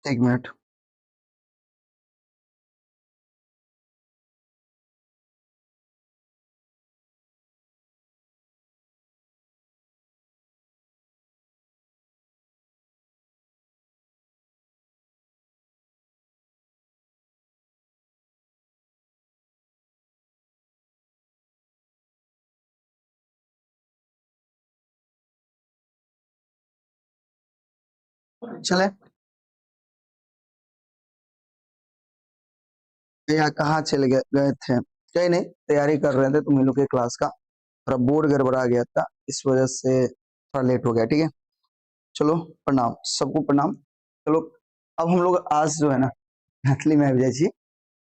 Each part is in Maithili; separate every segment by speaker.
Speaker 1: एक मिनट। चले भैया कहाँ चले गए गए थे? कहीं नहीं, तैयारी कर रहे थे तुम लोग के क्लास का। थोड़ा बोर्ड गड़बड़ा गया था, इस वजह से थोड़ा लेट हो गया। ठीक है, चलो प्रणाम सबको, प्रणाम। चलो अब हम लोग आज जो है ना मैथिली में आबि जाइ छी।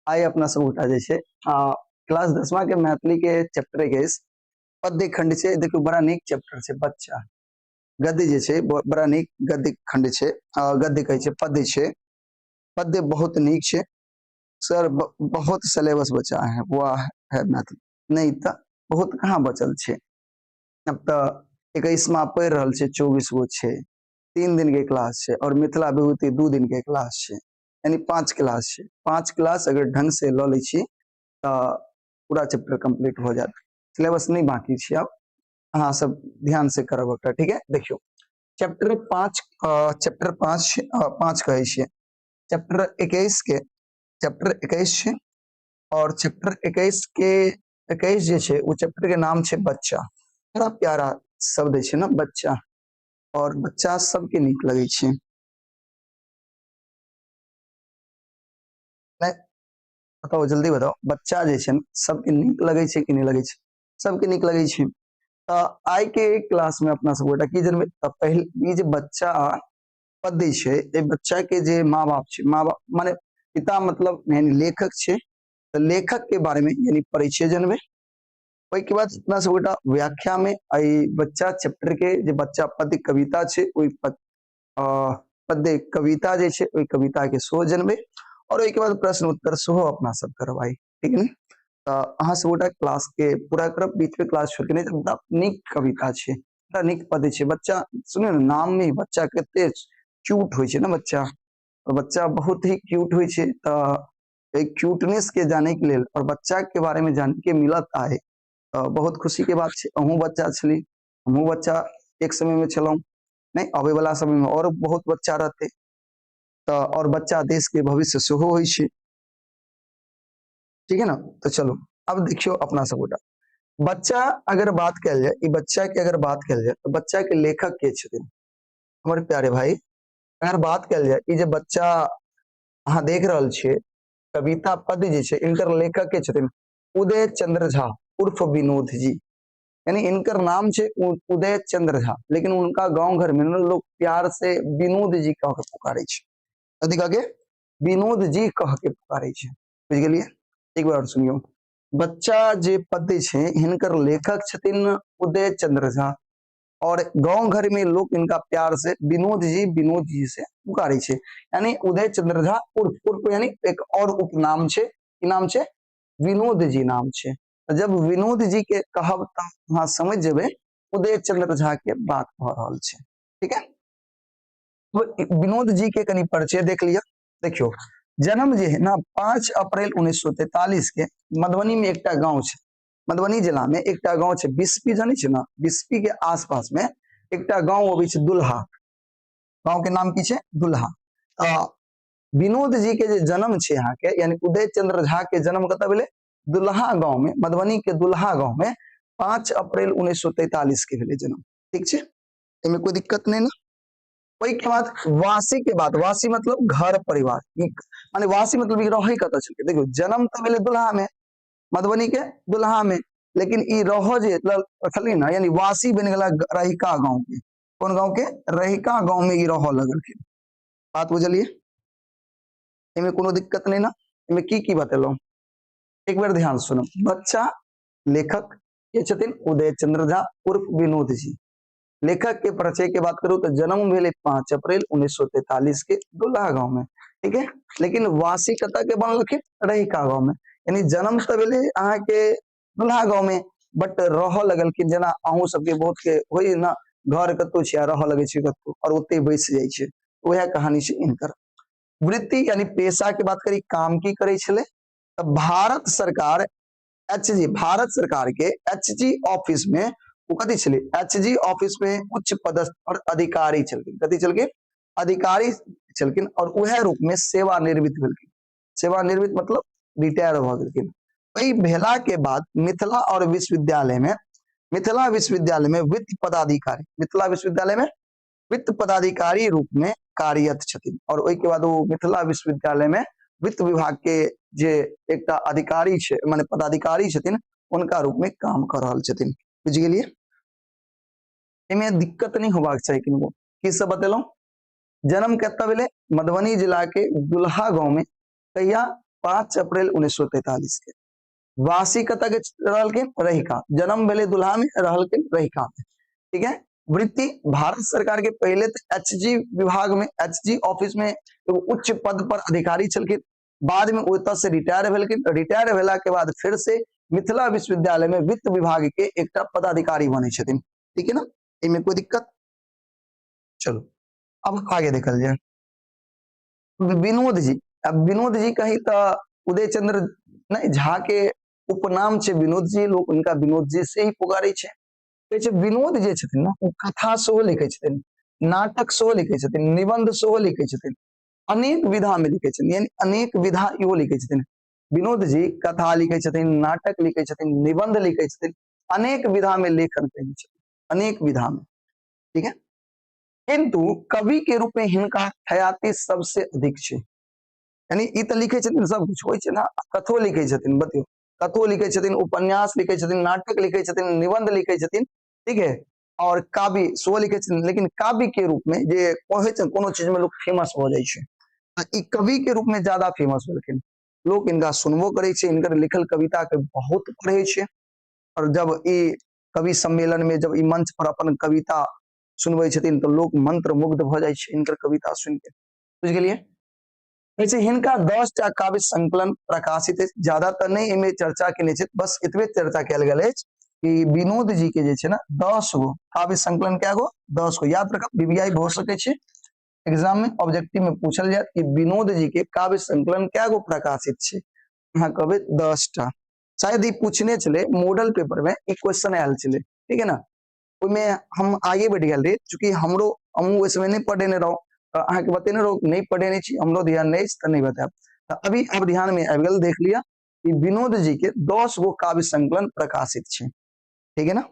Speaker 1: आइ अपना सब गोटा जे छै क्लास 10वां के मैथिली के चैप्टर के पद्य खंड छै। देखियौ बड़ा नीक चैप्टर छै बच्चा गद्य जे छै बड़ा नीक गद्य खंड छै, गद्य कहै छै पद्य छै। पद्य बहुत नीक छै सर, बहुत सिलेबस बचा है, वाह है मैथिली। नहीं तऽ बहुत कहाँ बचल छै, अब तऽ 21वां पढ़ि रहल छै, 24 गो छै, 3 दिन के क्लास छै, और मिथिला विभूति 2 दिन के क्लास छै, यानी 5 क्लास छै। 5 क्लास अगर ढंग से लऽ लै छी तऽ पूरा चैप्टर कंप्लीट हो जायत। सिलेबस नहीं बाकी छै, अब अहाँ सब ध्यान से करब ओकरा, ठीक है। देखियौ चैप्टर 5, चैप्टर 5 कहै छियै, चैप्टर 21 के, चैप्टर 21 छै, और चैप्टर 21 के 21 जे छै ओ चैप्टर के नाम छै बच्चा। बड़ा प्यारा शब्द छै ना बच्चा, और बच्चा सबके नीक लगै छै। नहीं बताओ, जल्दी बताओ, बच्चा जे छै ने सबके नीक लगै छै कि नहि लगै छै? सबके नीक लगै छै। तऽ आइ के क्लास में अपना सब गोटा की जनबै, तऽ पहिल ई जे बच्चा पद्य छै, एहि बच्चा के जे माँ बाप छै, माँ बाप माने पिता मतलब यानी लेखक छै, तऽ लेखक के बारे में यानी परिचय जनबै। ओहिके बाद अपना सब गोटा व्याख्या में एहि बच्चा चैप्टर के जे बच्चा पद्य कविता छै, ओहि पद्य कविता जे छै ओहि कविता के सेहो जनबै, और ओहिके बाद प्रश्न उत्तर सेहो अपना सब करबै, ठीक ने। तऽ अहाँ सब गोटा क्लास के पूरा करब, बीच में क्लास छोड़ के नहीं। बड़ा नीक कविता छै, बड़ा नीक पद्य छै। बच्चा सुनियौ ने, नाम में बच्चा कते क्यूट होइ छै ने बच्चा, और बच्चा बहुत ही क्यूट होइ छै। तऽ एहि क्यूटनेस के जाने के लेल और बच्चा के बारे में जान के मिलत आइ तऽ बहुत खुशी के बात छै। अहूँ बच्चा छली, हमहूँ बच्चा एक समय में छलहुँ, नहीं आबे वाला समय में और बहुत बच्चा रहते, तऽ और बच्चा देश के भविष्य सेहो होइ छै, ठीक है ना। तो चलो अब देखियो अपना सब गोटा बच्चा अगर बात कयल जाय, ई बच्चा के अगर बात कयल जाय तो बच्चा के लेखक के छथिन हमर प्यारे भाई। अगर बात कयल जाय ई जे बच्चा अहाँ देख रहल छियै कविता पद्य जे छै, इनकर लेखक के छथिन उदय चंद्र झा उर्फ विनोद जी, यानी इनकर नाम छै उदय चंद्र झा, लेकिन उनका गांव घर में लोग प्यार से विनोद जी कह के पुकारे छै। कथी कह के? विनोद जी कह के पुकारे छै। बुझ गेलियै? एक बार और सुनियो, बच्चा जे पद्य छै हिनकर लेखक छथिन उदय चंद्र झा, और गांव घर में लोग इनका प्यार से विनोद जी, विनोद जी से पुकारे छै। यानी उदय चंद्र झा उर्फ, उर्फ यानी एक और उपनाम छै, की नाम छै? विनोद जी नाम छै। जब विनोद जी के कहब त अहाँ समझ जेबै उदय चंद्र झा के बात भ रहल छै, ठीक है। तो विनोद जी के कनी परिचय देख लिया। देखियो जन्म जे है ना 5 अप्रैल 1943 के मधुबनी में एकटा गांव छै, मधुबनी जिला में एकटा गांव छै बिस्पी, जानै छै ना? बिस्पी के आसपास में एकटा गांव अबै छै दुल्हा, गांव के नाम की छै? दुल्हा। विनोद जी के जे जन्म छै यहाँ के, यानी उदय चंद्र झा के जन्म कतऽ भेलै? दुल्हा गांव में, मधुबनी के दुल्हा गांव में 5 अप्रैल 1943 के भेलै जन्म, ठीक छै, एहिमे कोई दिक्कत नहीं ना। ओहि के बाद वासी के बाद, वासी मतलब घर परिवार, माने वासी मतलब ई रहै कतऽ छलकै? देखियौ जन्म तऽ भेलै दुल्हा में, मधुबनी के दुल्हा में, लेकिन ई रह जे रखलियै ना, यानी वासी बनि गेला रहिका गांव के। कोन गांव के? रहिका गांव में ई रहऽ लगलखिन। बात बुझलियै? एहिमे कोनो दिक्कत नहीं ना। एहिमे की की बतेलहुँ एक बेर ध्यान सुनू। बच्चा लेखक के छथिन उदय चंद्र झा उर्फ विनोद जी। लेखक के परिचय के बात करूं तो जन्म भेलै 5 अप्रैल 1943 के दुल्हा गांव में, ठीक है। लेकिन वासी कतऽ के बनलखिन? रहिका गांव में। यानी जन्म तऽ भेलै अहाँके दुल्हा गांव में, बट रहऽ लगलखिन, जेना अहूँ सबके बहुत के होइ ना, घर कतौ छै आ रहऽ लगै छै कतौ और ओते बैस जाइ छै, वएह कहानी छै इनकर। वृत्ति यानी पेशा के बात करी, काम की करै छलै? तऽ भारत सरकार एच जी, भारत सरकार के एच जी ऑफिस में ओ कथी छलै? एच जी ऑफिस में उच्च पदस्थ और अधिकारी छलखिन। कथी छलखिन? अधिकारी छलखिन और वएह रूप में सेवानिवृत्त भेलखिन। सेवानिवृत्त मतलब रिटायर भऽ गेलखिन। एहि भेला के बाद मिथिला और विश्वविद्यालय में, मिथिला विश्वविद्यालय में वित्त पदाधिकारी, मिथिला विश्वविद्यालय में वित्त पदाधिकारी रूप में कार्यरत छथिन। और ओहिके बाद ओ मिथिला विश्वविद्यालय में वित्त विभाग के जे एकटा अधिकारी छै, माने पदाधिकारी छथिन, उनका रूप में काम कर रहल छथिन। बुझि गेलियै? एहिमे दिक्कत नहीं होबाक चाही किनको। की सब बतेलहुँ? जन्म कतऽ भेलै? मधुबनी जिला के दुल्हा गांव में। कहिया? 5 अप्रैल 1943 के। वासी कतऽ के रहलखिन? रहिका। जन्म भेलै दुल्हा में, रहलखिन रहिका में, ठीक है। वृत्ति भारत सरकार के पहले तो एच जी विभाग में, एच जी ऑफिस में एगो उच्च पद पर अधिकारी छलखिन, बाद में ओतऽ से रिटायर भेलखिन। रिटायर भेला के बाद फिर से मिथिला विश्वविद्यालय में वित्त विभाग के एकटा पदाधिकारी बनै छथिन, ठीक है ना। एहिमे कोई दिक्कत? चलो अब आगे देखल जाए। विनोद जी, अब विनोद जी कही तो उदय चंद्र नहीं झा के उपनाम छै विनोद जी, लोग उनका विनोद जी से ही पुकारे छै। कहै छै विनोद जे छथिन ने, ओ कथा सेहो लिखै छथिन, नाटक सेहो लिखै छथिन, निबंध सेहो लिखै छथिन, अनेक विधा में लिखै छथिन, यानी अनेक विधा इहो लिखै छथिन। विनोद जी कथा लिखै छथिन, नाटक लिखै छथिन, निबंध लिखै छथिन, अनेक विधा में लेखन कयने छथिन, अनेक विधा में, ठीक है। किंतु कवि के रूप में हिनका ख्याति सबसे अधिक छै। यानी ई तऽ लिखै छथिन सब कुछ होइ छै ना, कथो लिखै छथिन, बतियौ कथो लिखै छथिन, उपन्यास लिखै छथिन, नाटक लिखै छथिन, निबंध लिखै छथिन, ठीक है, और काव्य सेहो लिखै छथिन। लेकिन काव्य के रूप में जे कहै छै कोनो चीज में लोक फेमस भऽ जाइ छै, तऽ ई कवि के रूप में ज्यादा फेमस भेलखिन। लोक इनका सुनबो करै छै, इनकर लिखल कविता के बहुत पढ़ै छै। और जब ई कवि सम्मेलन में जब ई मंच पर अपन कविता सुनबै छथिन तऽ लोक मंत्र मुग्ध भऽ जाइ छै हिनकर कविता सुनि के। बुझि गेलियै? कहै छै हिनका 10टा काव्य संकलन प्रकाशित अछि। ज्यादा तऽ नहि एहिमे चर्चा केने छै, बस एतबे चर्चा कयल गेल अछि कि विनोद जी के जे छै ने 10 गो काव्य संकलन, कए गो? 10 गो। याद रखब, बीबीआई भऽ सकै छै एग्जाम में, ऑब्जेक्टिव में पूछल जायत कि विनोद जी के काव्य संकलन कए गो प्रकाशित छै, अहाँ कहबै 10टा। शायद ई पूछने छलै मॉडल पेपर में, ई क्वेश्चन आयल छलै, ठीक है ना। ओहिमे हम आगे बढ़ि गेल रही, चूँकि हमरो हमहूँ ओहि समय नहि पढ़ेने रहूँ, तऽ अहाँके बतेने रहूँ नहि पढ़ेने छी, हमरो ध्यान नहि अछि तऽ नहि बतायब। तऽ अभी आब ध्यान में आबि गेल, देख लिअ कि विनोद जी के 10 गो काव्य संकलन प्रकाशित छै, ठीक है ना।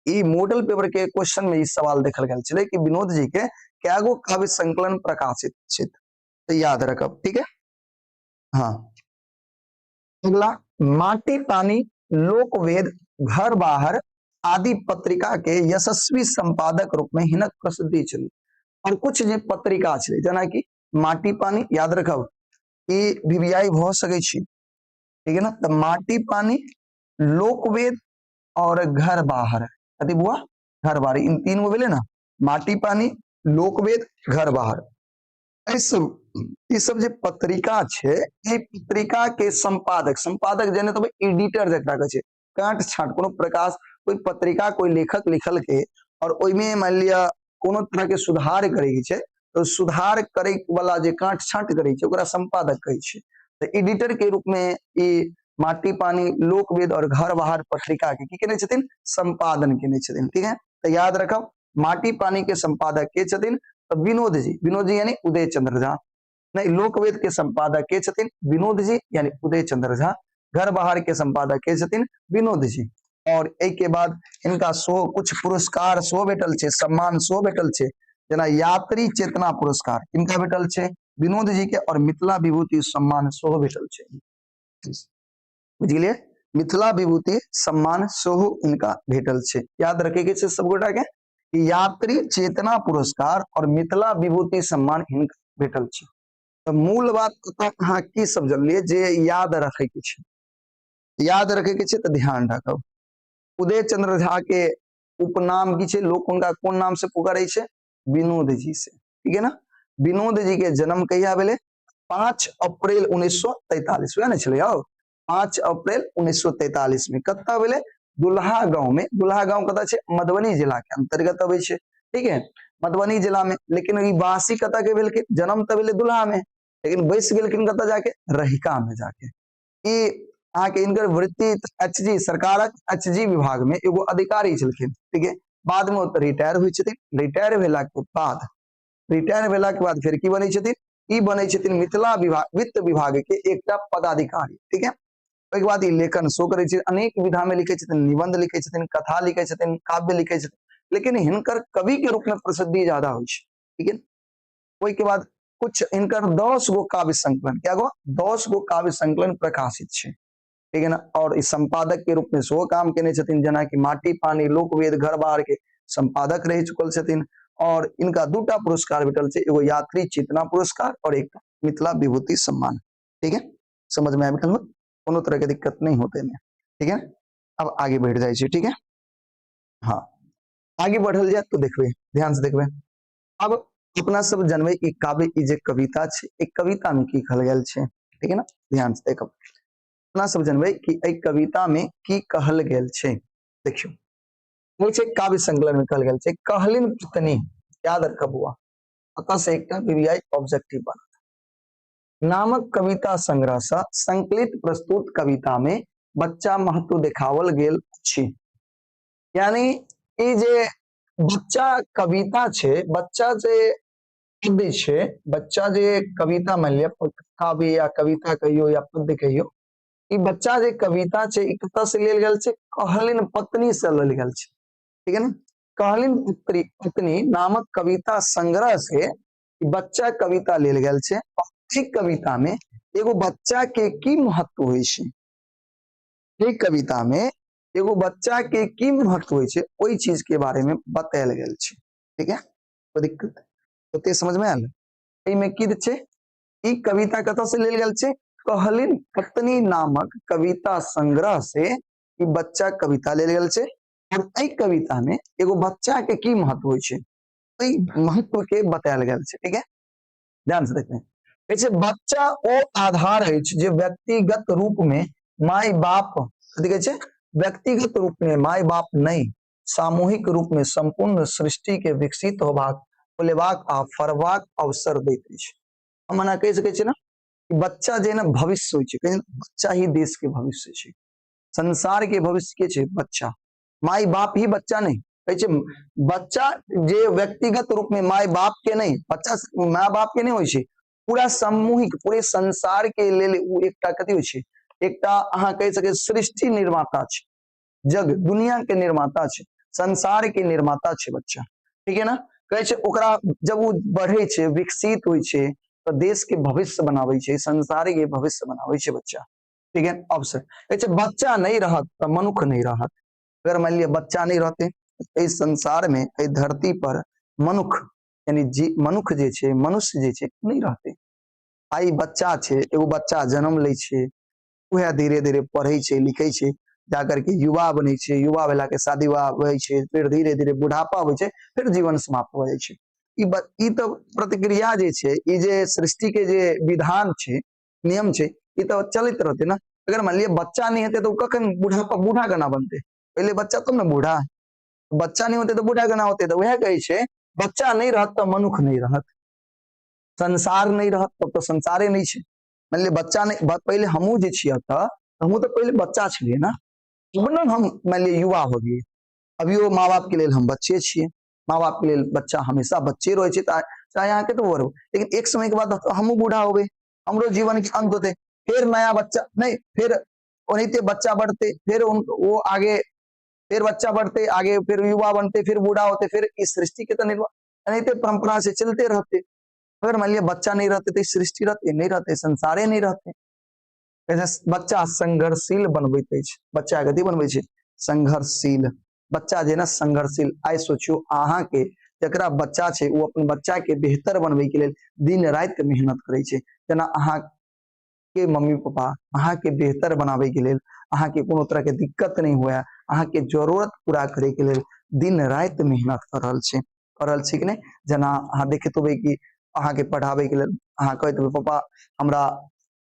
Speaker 1: ई मॉडल पेपर के क्वेश्चन में ई सवाल देखल गेल छलै कि विनोद जी के कए गो काव्य संकलन प्रकाशित छै, तऽ याद रखब, ठीक है। हाँ, अगला, माटी पानी, लोकवेद, घर बाहर आदि पत्रिका के यशस्वी संपादक रूप में हिनक प्रसिद्धि छल। और कुछ जे पत्रिका छलै, जेना कि माटी पानी, याद रखब ई वीवीआई भऽ सकै छै, ठीक है ना। तऽ माटी पानी, लोकवेद और घर बाहर, कथी बुआ? घर बाहर, इन तीन गो भेलै ना, माटी पानी, लोकवेद, घर बाहर। एहि सब ई सब जे पत्रिका छै, एहि पत्रिका के संपादक, संपादक जेने तऽ एडिटर जकरा कहै छै, काट छाट कोनो प्रकाश कोई पत्रिका कोई लेखक लिखल के और ओहिमे मान लिअ कोनो तरह के सुधार करे के छै, तो सुधार करे वाला जे काट छाट करे छै ओकरा संपादक कहै छै। तऽ एडिटर के रूप में ई माटी पानी, लोकवेद और घर बाहर पत्रिका के की केने छथिन? संपादन केने छथिन, ठीक है। तऽ याद रखब माटी पानी के संपादक के छथिन? तऽ विनोद जी, विनोद जी यानी उदय चंद्र झा। नहीं, लोकवेद के संपादक के छथिन? विनोद जी यानी उदय चंद्र झा। घर बाहर के संपादक के छथिन? विनोद जी। और एहि के बाद हिनका सेहो कुछ पुरस्कार सेहो भेटल छै, सम्मान सेहो भेटल छै, जेना यात्री चेतना पुरस्कार किनका भेटल छै? विनोद जी के। और मिथिला विभूति सम्मान सेहो भेटल छै, बुझि गेलियै? मिथिला विभूति सम्मान सेहो इनका भेटल छै। याद रखे के छै सब गोटा के कि यात्री चेतना पुरस्कार और मिथिला विभूति सम्मान हिनका भेटल छै। तऽ मूल बात कतऽ अहाँ की सब जनलियै जे याद रखे के छै? याद रखे के छै तऽ ध्यान राखब। उदय चंद्र झा के उपनाम की छै? लोक हुनका कोन नाम से पुकारै छै? विनोद जी से, ठीक है ना? विनोद जी के जन्म कहिया भेलै? 5 अप्रैल 1943, वएह ने छलै यौ? 5 अप्रैल 1943 में कतऽ भेलै? दुल्हा गांव में। दुल्हा गांव कतऽ छै? मधुबनी जिला के अंतर्गत अबै छै, ठीक है, मधुबनी जिला में। लेकिन ई वासी कतऽ के भेलखिन? जन्म तऽ भेलै दुल्हा में, लेकिन बैस गेलखिन कतऽ जाके? रहिका में जाके। ई अहाँके इनकर वृत्ति एच जी, सरकारक एच जी विभाग में एगो अधिकारी छलखिन, ठीक है। बाद में ओतऽ रिटायर होइ छथिन। रिटायर भेला के बाद फेर की बनै छथिन? ई बनै छथिन मिथिला विभाग, वित्त विभाग के एकटा पदाधिकारी, ठीक है। ओहिके बाद ई लेखन शो करै छथिन, अनेक विधा में लिखै छथिन, निबंध लिखै छथिन, कथा लिखै छथिन, काव्य लिखै छथिन, लेकिन हिनकर कवि के रूप में प्रसिद्धि ज्यादा होइ छै, ठीक है। ओहिके बाद कुछ हिनकर 10 गो काव्य संकलन, क्या गो? 10 गो काव्य संकलन प्रकाशित छै, ठीक है ना। और ई संपादक के रूप में सेहो काम केने छथिन, जेनाकि माटी पानी, लोकवेद, घर बार के संपादक रहि चुकल छथिन। और इनका दूटा पुरस्कार भेटल छै, एगो यात्री चेतना पुरस्कार और एक मिथिला विभूति सम्मान, ठीक है। समझ में आबि गेल? कोनो तरह के दिक्कत नहीं होते में, ठीक है। अब आगे बढ़ जाइ छै, ठीक है। हाँ, आगे बढ़ल जाए तो देखबे, ध्यान से देखबे। अब अपना सब जनबै ई काव्य, ई जे कविता छै, ई कविता में की कहल गेल छै, ठीक है ना। ध्यान से देखब, अपना सब जनबै कि एहि कविता में की कहल गेल छै। देखियौ, वो छै काव्य संकलन में कहल गेल छै कहलिन पत्नी। याद रखब बुआ, अतः से एकटा वीवीआई ऑब्जेक्टिव बनत। नामक कविता संग्रह से संकलित प्रस्तुत कविता में बच्चा महत्व देखावल गेल अछि। यानी ई जे बच्चा कविता छै, बच्चा जे पद्य छै, बच्चा जे कविता, मान लिअ काव्य या कविता कहियो या पद्य कहियो, ई बच्चा जे कविता छै, ई कतऽ से लेल गेल छै? कहलिन पत्नी से लेल गेल छै, ठीक है ना। कहलिन पत्नी नामक कविता संग्रह से ई बच्चा कविता लेल गेल छै। ठीक, कविता में एगो बच्चा के की महत्व होइ छै, एक कविता में एगो बच्चा के की महत्व होइ छै, ओहि चीज के बारे में बतायल गेल छै, ठीक है। कोई दिक्कत ओते समझ में आयल? एहिमे की छै? ई कविता कतऽ से लेल गेल छै? कहलिन पत्नी नामक कविता संग्रह से ई बच्चा कविता लेल गेल छै। और एहि कविता में एगो बच्चा के की महत्व होइ छै, ओहि महत्व के बतायल गेल छै, ठीक है। ध्यान से देखते कहै छै, बच्चा ओ आधार अछि जे व्यक्तिगत रूप में माय बाप, कथी कहै छै? व्यक्तिगत रूप में माय बाप नहि, सामूहिक रूप में संपूर्ण सृष्टि के विकसित होबाक, फुलेबाक आ फरबाक अवसर दैत अछि। हम एना कहि सकै छियै ने कि बच्चा जे ने भविष्य होइ छै, कहै छै ने, बच्चा ही देश के भविष्य छै, संसार के भविष्य के छै बच्चा। माय बाप ही बच्चा नहीं कहै छै, बच्चा जे व्यक्तिगत रूप में माय बाप के नहीं, बच्चा माय बाप के नहीं होइ छै, पूरा सामूहिक, पूरे संसार के लेल ओ एकटा कथी होइ छै? एकटा अहाँ कहि सकै सृष्टि निर्माता छै, जग दुनिया के निर्माता छै, संसार के निर्माता छै बच्चा, ठीक है ना। कहै छै, ओकरा जब ओ बढ़ै छै, विकसित होइ छै, तऽ देश के भविष्य बनाबै छै, संसार के भविष्य बनाबै छै बच्चा, ठीक है। अवसर कहै छै, बच्चा नहीं रहत तऽ मनुख नहीं रहत। अगर मान लिअ बच्चा नहीं रहते, एहि संसार में, एहि धरती पर मनुख यानी जे मनुख जे छै, मनुष्य जे छै, नहीं रहते। आइ बच्चा छै, एगो बच्चा जन्म लै छै, वएह धीरे धीरे पढ़ै छै, लिखै छै, जा करके युवा बनै छै, युवा भेला के शादी विवाह होइ छै, फेर धीरे धीरे बुढ़ापा होइ छै, फेर जीवन समाप्त भऽ जाइ छै। ई तऽ प्रतिक्रिया जे छै, ई जे सृष्टि के जे विधान छै, नियम छै, ई तऽ चलैत रहतै ने। अगर मान लिअ बच्चा नहि हेतै तऽ ओ कखन बुढ़ापा, बूढ़ा केना बनतै? पहिले बच्चा तब ने बूढ़ा। बच्चा नहि होतै तऽ बूढ़ा केना होतै? तऽ वएह कहै छै, बच्चा नहि रहत तऽ मनुख नहि रहत, संसार नहि रहत, तब तऽ संसारे नहि छै। मान लिअ बच्चा नहि, पहिले हमहूँ जे छियै एतऽ, हमहूँ तऽ पहिले बच्चा छलियै ने, तब ने हम मान लिअ युवा हो गेलियै। अभियो माँ बाप के लेल हम बच्चे छियै। माँ बाप के लेल बच्चा हमेशा बच्चे रहै छै, चाहे अहाँ कतबो बड़ हो, लेकिन एक समय के बाद हमहूँ बूढ़ा होबै, हमरो जीवन के अंत होतै, फेर नया बच्चा नहीं, फेर ओनाहिते बच्चा बढ़ते, फेर उन वो आगे, फेर बच्चा बढ़ते आगे, फिर युवा बनते, फिर बूढ़ा होते, फिर इस सृष्टि के तो निर्माण एनाहिते परंपरा से चलते रहते। अगर मान लिया बच्चा नहीं रहते तो सृष्टि रहते नहीं रहते, संसारे नहीं रहते। बच्चा संघर्षशील बनबैत अछि। बच्चा कथी बनबै छै? संघर्षशील। बच्चा जे ने संघर्षशील, आइ सोचियौ अहाँके जकरा बच्चा छै, ओ अपन बच्चा के बेहतर बनबै के लेल दिन राति मेहनत करै छै। जेना अहाँ के मम्मी पापा अहाँके बेहतर बनाबै के लेल, अहाँके कोनो तरह के दिक्कत नहि हुए, अहाँके जरूरत पूरा करैके लेल दिन राति मेहनत कऽ रहल छै। कऽ रहल छै कि नहि? जेना अहाँ देखैत होबै कि अहाँके पढ़ाबैके लेल अहाँ कहैत होबै, पापा हमरा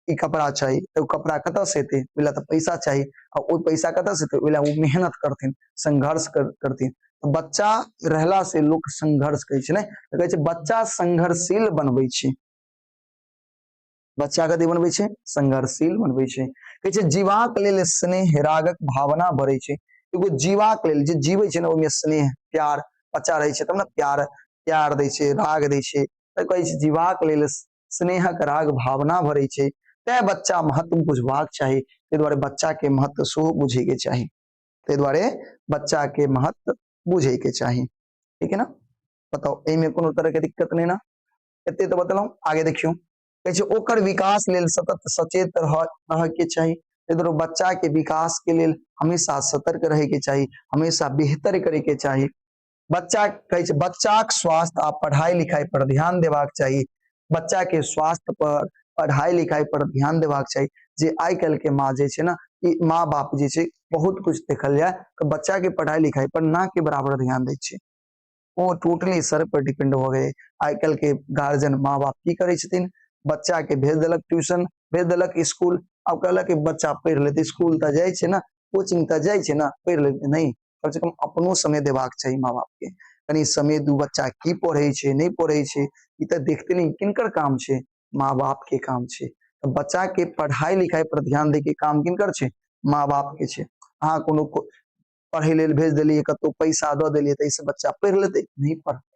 Speaker 1: ई कपड़ा चाही, तऽ ओ कपड़ा कतऽसँ एतै? ओहि लए तऽ पैसा चाही। आ ओ पैसा कतऽसँ एतै? ओहि लए ओ मेहनत करथिन, संघर्ष करथिन। तऽ बच्चा रहला से लोक संघर्ष करै छै, नहि तऽ कहै छै बच्चा संघर्षशील बनबै छै। बच्चा कथी बनबै छै? संघर्षशील बनबै छै। कहै छै जीवाक लेल स्नेह रागक भावना भरै छै। एगो जीवाक लेल जे जीबै छै ने, ओहिमे स्नेह प्यार, बच्चा रहै छै तब ने प्यार प्यार दै छै, राग दै छै। तऽ कहै छै जीवाक लेल स्नेहक राग भावना भरै छै। तैं बच्चा महत्व बुझबाक चाही। ताहि दुआरे बच्चा के महत्व सेहो बुझैके चाही। ताहि दुआरे बच्चा के महत्व बुझैके चाही। ठीक है ना? बताउ, एहिमे कोनो तरह के दिक्कत नहि ना? एते तऽ बतेलहुँ। आगे देखियौ, कहै छै ओकर विकास लेल सतत सचेत रहके चाही। ताहि दुआरे बच्चा के विकास के लेल हमेशा सतर्क रहैके चाही, हमेशा बेहतर करैके चाही। बच्चा कहै छै बच्चाक स्वास्थ्य आ पढ़ाई लिखाई पर ध्यान देबाक चाही। बच्चा के स्वास्थ्य पर, पढ़ाई लिखाई पर ध्यान देबाक चाही। जे आइ काल्हि के माँ जे छै ने, ई माँ बाप जे छै, बहुत कुछ देखल जाय तऽ बच्चा के पढ़ाई लिखाई पर ना के बराबर ध्यान दै छै। ओ टोटली सर पर डिपेंड भऽ गेलै। आइ काल्हि के गार्जियन माँ बाप की करै छथिन? बच्चा के भेज देलक ट्यूशन, भेज देलक स्कूल। आब कहलक कि बच्चा पढ़ि लेतै, स्कूल तऽ जाइ छै ने, कोचिंग तऽ जाइ छै ने, पढ़ि लेतै। नहि, कम से कम अपनो समय देबाक चाही माँ बाप के। कनि समय दू, बच्चा की पढ़ै छै, नहि पढ़ै छै, ई तऽ देखते नहि। किनकर काम छै? माँ बाप के काम छै। तऽ बच्चा के पढ़ाई लिखाई पर ध्यान दै के काम किनकर छै? माँ बाप के छै। अहाँ कोनो पढ़ै लेल भेज देलियै, कतहु पैसा दऽ देलियै, तऽ एहिसँ बच्चा पढ़ि लेतै? नहि पढ़तै।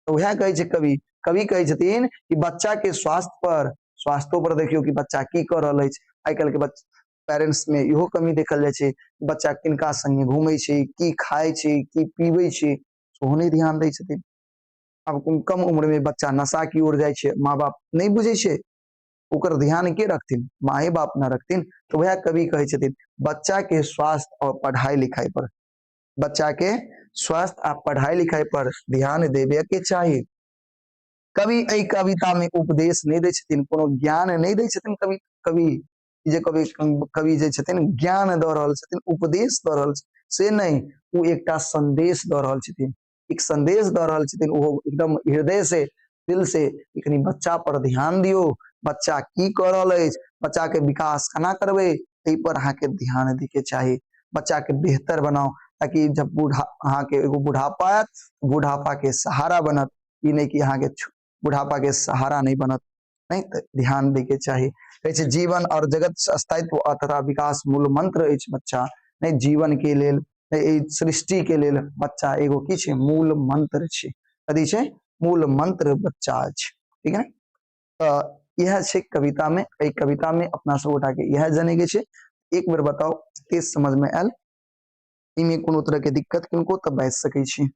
Speaker 1: तऽ उएह कहै छै कवि। कवि कहै छथिन कि बच्चा के स्वास्थ्य पर, स्वास्थ्यो पर देखियौ कि बच्चा की कऽ रहल अछि। आइ काल्हि के बच्चा पेरेंट्स में इहो कमी देखल जाइ छै, बच्चा किनका संगे घूमै छै, की खाइ छै, की पीबै छै, सेहो नहि ध्यान दै छथिन। आब कम उम्र में बच्चा नशा की ओर जाइ छै, माँ बाप नहि बुझै छै। ओकर ध्यान के रखथिन? माए बाप न रखथिन। तऽ वएह कवि कहै छथिन, बच्चा के स्वास्थ्य और पढ़ाई लिखाई पर, बच्चा के स्वास्थ्य आ पढ़ाई लिखाई पर ध्यान देबे के चाही। कवि एहि कविता में उपदेश नहि दै छथिन, कोनो ज्ञान नहि दै छथिन। कवि कवि जे कवि कवि जे छथिन, ज्ञान दऽ रहल छथिन, उपदेश दऽ रहल छथिन, से नहि। ओ एकटा संदेश दऽ रहल छथिन, एक संदेश दऽ रहल छथिन, ओहो एकदम हृदय से, दिल से, कि कनि बच्चा पर ध्यान दियौ। बच्चा की कऽ रहल अछि, बच्चा के विकास केना करबै, एहि पर अहाँके ध्यान दै के चाही। बच्चा के बेहतर बनाउ, ताकि जब बूढ़ा अहाँके एगो बुढ़ापा आयत, बुढ़ापा के सहारा बनत। ई नहि कि अहाँके बुढ़ापा के सहारा नहि बनत। नहि तऽ ध्यान दै के चाही। कहै छै जीवन और जगत स्थायित्व तथा विकास मूल मंत्र अछि बच्चा। नहि, जीवन के लेल, एहि सृष्टि के लेल बच्चा एगो की छै? मूल मंत्र छै। कथी छै? मूल मंत्र बच्चा अछि। ठीक है, तऽ इएह छै कविता में। एहि कविता में अपना सब गोटा के इएह जाने के छै। एक बेर बताउ, के समझ में आयल? एहिमे कोनो तरह के दिक्कत किनको तऽ बाजि सकै छी।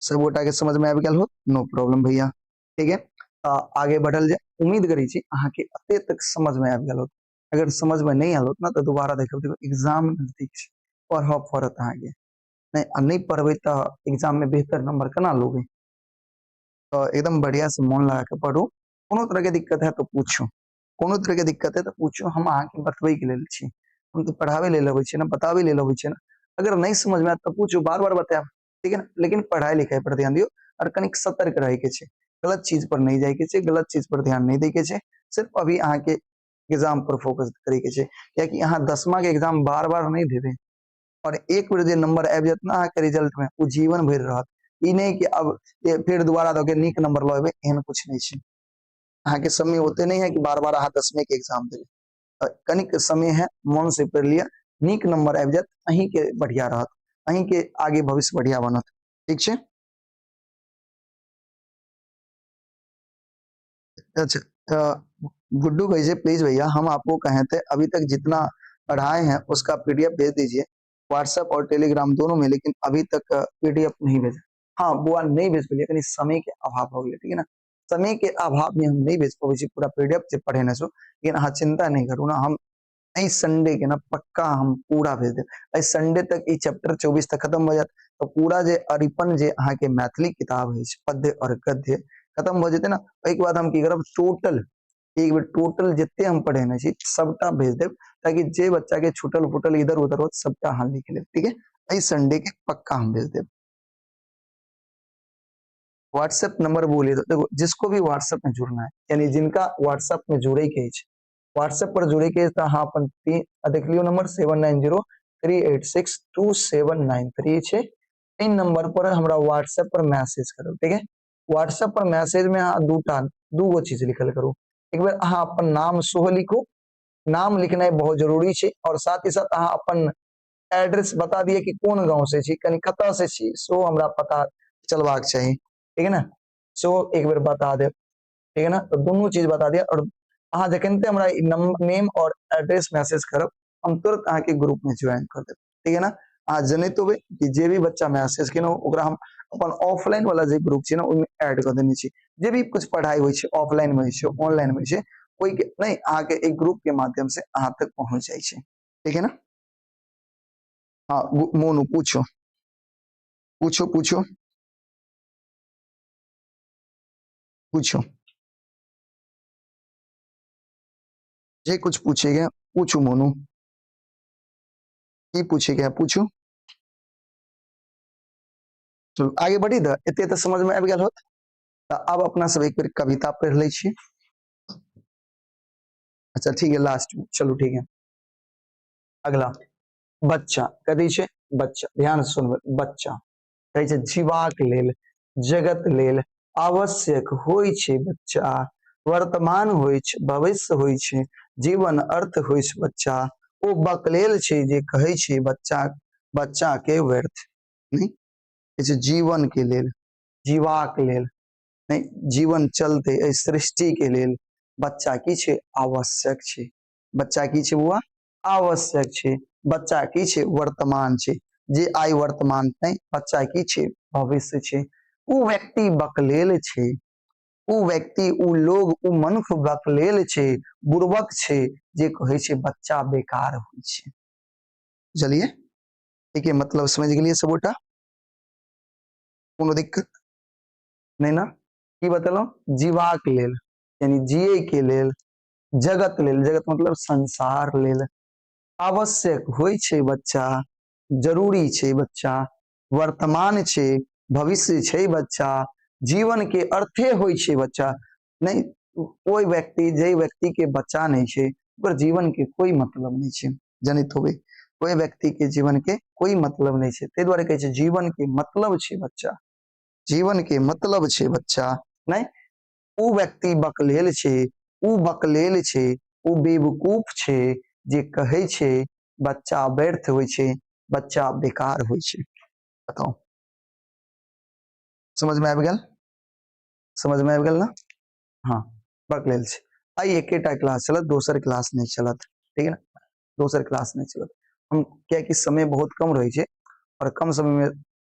Speaker 1: सब गोटा के समझ में आबि गेल हो? नो प्रॉब्लम भैया। ठीक है, तऽ आगे बढ़ल जाय। उम्मीद करै छी अहाँके एते तक समझ में आबि गेल होत। अगर समझ में नहि आयल होत ना, तऽ दोबारा देखब। देखो, एग्जाम नजदीक छै, पढ़ऽ पड़त अहाँके। नहि आ नहि पढ़बै तऽ एग्जाम में बेहतर नंबर केना लेबै? तऽ एकदम बढ़िया से मोन लगा के पढ़ू। कोनो तरह के दिक्कत है तऽ पूछू। कोनो तरह के दिक्कत है तऽ पूछू, हम अहाँके बतबै के लेल छी। हम तऽ पढ़ाबै लेल अबै छी ने, बताबै लेल अबै छी ने। अगर नहि समझ में आयत तऽ पूछू, बार बार बतायब। ठीक है ना? लेकिन पढ़ाई लिखाई पर ध्यान दियौ और कनिक सतर्क रहे के छै। गलत चीज पर नहि जाय के छै, गलत चीज पर ध्यान नहि दै के छै। सिर्फ अभी अहाँके एग्जाम पर फोकस करे के छै, कियाकि अहाँ 10मा के एग्जाम बार बार नहि देबै। और एक बेर जे नंबर आबि जायत ना अहाँके रिजल्ट में, ओ जीवन भरि रहत। ई नहि कि अब फेर दोबारा दऽ के नीक नंबर लऽ एबै, एहन कुछ नहि छै। अहाँके समय ओते नहि है कि बार बार अहाँ 10वे के एग्जाम देबै। कनिक समय है, मन से पढ़ि लिअ, नीक नंबर आबि जायत, अहींके बढ़िया रहत, अहींके आगे भविष्य बढ़िया बनत। ठीक छै? अच्छा, गुड्डू कहे प्लीज भैया, हम आपको कहे थे अभी तक जितना पढ़ाए हैं उसका पीडीएफ भेज दीजिए व्हाट्सएप और टेलीग्राम दोनों में, लेकिन अभी तक पीडीएफ नहीं भेजा। हाँ बुआ, नहीं भेज पेलिए, कनी समय के अभाव हो गया। ठीक है ना? समय के अभाव में हम नहीं भेज पबै छी पूरा पीडीएफ जे पढ़ेने छो। लेकिन अहाँ चिंता नहीं करू ना, हम एहि संडे के ना पक्का हम पूरा भेज देब। एहि संडे तक ई चैप्टर 24 तक खत्म भऽ जायत, तऽ पूरा जे अरिपन जे अहाँके मैथिली किताब अछि, पद्य और गद्य, खत्म भऽ जेतै ना। ओहिके बाद हम की करब? टोटल एक बेर टोटल जते हम पढ़ेने छी सबटा भेज देब, ताकि जे बच्चा के छूटल फूटल इधर उधर होत सबटा अहाँ लिख लेब, ठीक है। एहि संडे के पक्का हम भेज देब। व्हाट्सएप नंबर बोलिए तो देखो, जिसको भी व्हाट्सएप में जुड़ना है, यानी जिनका व्हाट्सएप में जुड़े के अछि, व्हाट्सएप पर जुड़े के तो अहाँ अपन देख लियो नंबर 7903862793 छै। एहि नंबर पर हमरा व्हाट्सएप पर मैसेज करू, ठीक है। व्हाट्सएप पर मैसेज में अहाँ दूगो चीज लिखल करू। एक बेर अहाँ अपन नाम सेहो लिखू, नाम लिखनाइ बहुत जरूरी छै, और साथ ही साथ अहाँ अपन एड्रेस बता दिअ कि कोन गाँव से छी, कनि कतऽ से छी, सेहो हमरा पता चलबाक चाही, ठीक है ना। सेहो एक बेर बता देब, ठीक है ना। तो दुनू चीज बता दिअ, और अहाँ जखनते हमरा नेम और एड्रेस मैसेज करब, हम तुरंत अहाँके ग्रुप में ज्वाइन कर देब, ठीक है ना। अहाँ जनैत होबै कि जे भी बच्चा मैसेज केने ओकरा हम अपन ऑफलाइन वाला जे ग्रुप छै ने ओहिमे ऐड कऽ देने छी। जे भी कुछ पढ़ाई होइ छै ऑफलाइन में होइ छै, ऑनलाइन में होइ छै, कोई के नहीं, अहाँके एक ग्रुप के माध्यम से अहाँ तक पहुंच जाइ छै, ठीक है ना। हाँ मोनू पूछो पूछो पूछो पूछो, जे कुछ पूछेगा पूछू मोनू, की पूछेगा पूछू। चलू आगे बढ़ी, तऽ एते तऽ समझ में आबि गेल होत। तऽ आब अपना सब एक बेर कविता पढ़ि लै छी। अच्छा ठीक है, लास्ट में चलू, ठीक है। अगला बच्चा कथी छै, बच्चा, ध्यान से सुनबै। बच्चा कहै छै जीवाक लेल जगत लेल आवश्यक होइ छै बच्चा, वर्तमान होइ छै भविष्य होइ छै, जीवन अर्थ होइ छै बच्चा। ओ बकलेल छै जे कहै छै बच्चा, बच्चा के व्यर्थ नहीं कहै छै जीवन के लेल, जीवाक लेल नहीं, जीवन चलते एहि सृष्टि के लेल बच्चा की छै आवश्यक छै। बच्चा की छै बौआ आवश्यक छै। बच्चा की छै वर्तमान छै, जे आइ वर्तमान नहीं, बच्चा की छै भविष्य छै। उ व्यक्ति बकलेल छै, उ व्यक्ति, उ लोग, उ मनुख बकलेल छै, बुड़बक छै जे कहै छै बच्चा बेकार होइ छै। बुझलियै? ठीक है, मतलब समझ गेलियै सबगोटा? कोनो दिक्कत नहीं ना? की बतेलहुँ? जीवाक लेल यानी जिए के लेल, जगत लेल, जगत मतलब संसार लेल आवश्यक होइ छै बच्चा, जरूरी छै बच्चा, वर्तमान छै भविष्य छै बच्चा, जीवन के अर्थे होइ छै बच्चा। नहीं, कोई व्यक्ति जे व्यक्ति के बच्चा नहीं छै ओकर जीवन के कोई मतलब नहीं छै। जनैत होबै, कोई व्यक्ति के जीवन के कोई मतलब नहीं छै। ताहि दुआरे कहै छै जीवन के मतलब छै बच्चा, जीवन के मतलब छै बच्चा। नहीं, उ व्यक्ति बकलेल छै, उ बकलेल छै, उ बेवकूफ छै जे कहै छै बच्चा व्यर्थ होइ छै, बच्चा बेकार होइ छै। बताउ, समझ में आबि गेल? समझ में आबि गेल ना? हाँ, बकलेल छै। आइ एकेटा क्लास चलत, दोसर क्लास नहीं चलत, ठीक है ना? दोसर क्लास नहीं चलत हम, कियाकि समय बहुत कम रहै छै और कम समय में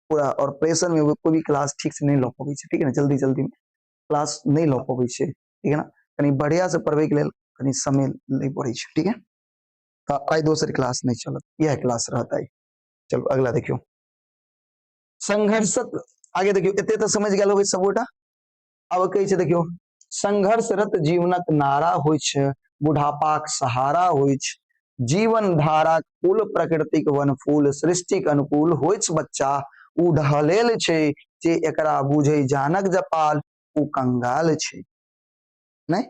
Speaker 1: पूरा और प्रेशर में कोई भी क्लास ठीक से नहीं लऽ पबै छै, ठीक है ना? जल्दी जल्दी में क्लास नहीं लऽ पबै छै, ठीक है ना? कनी बढ़िया से पढ़बै के लेल कनी समय लै पड़ै छै, ठीक है? तऽ आइ दोसर क्लास नहीं चलत, इएह क्लास रहत आइ। चलू अगला देखियौ, संघर्षक आगे देखियौ। एते तऽ समझ गेल होबै सबगोटा। आब कहै छै देखियौ, संघर्षरत जीवनक नारा होइ छै, बुढ़ापाक सहारा होइ छै, जीवन धाराक पुल प्रकृतिक वन फूल सृष्टिक अनुकूल होइ छै बच्चा। उ ढहलेल छै जे एकरा बुझै जानक जपाल, उ कंगाल छै। नहीं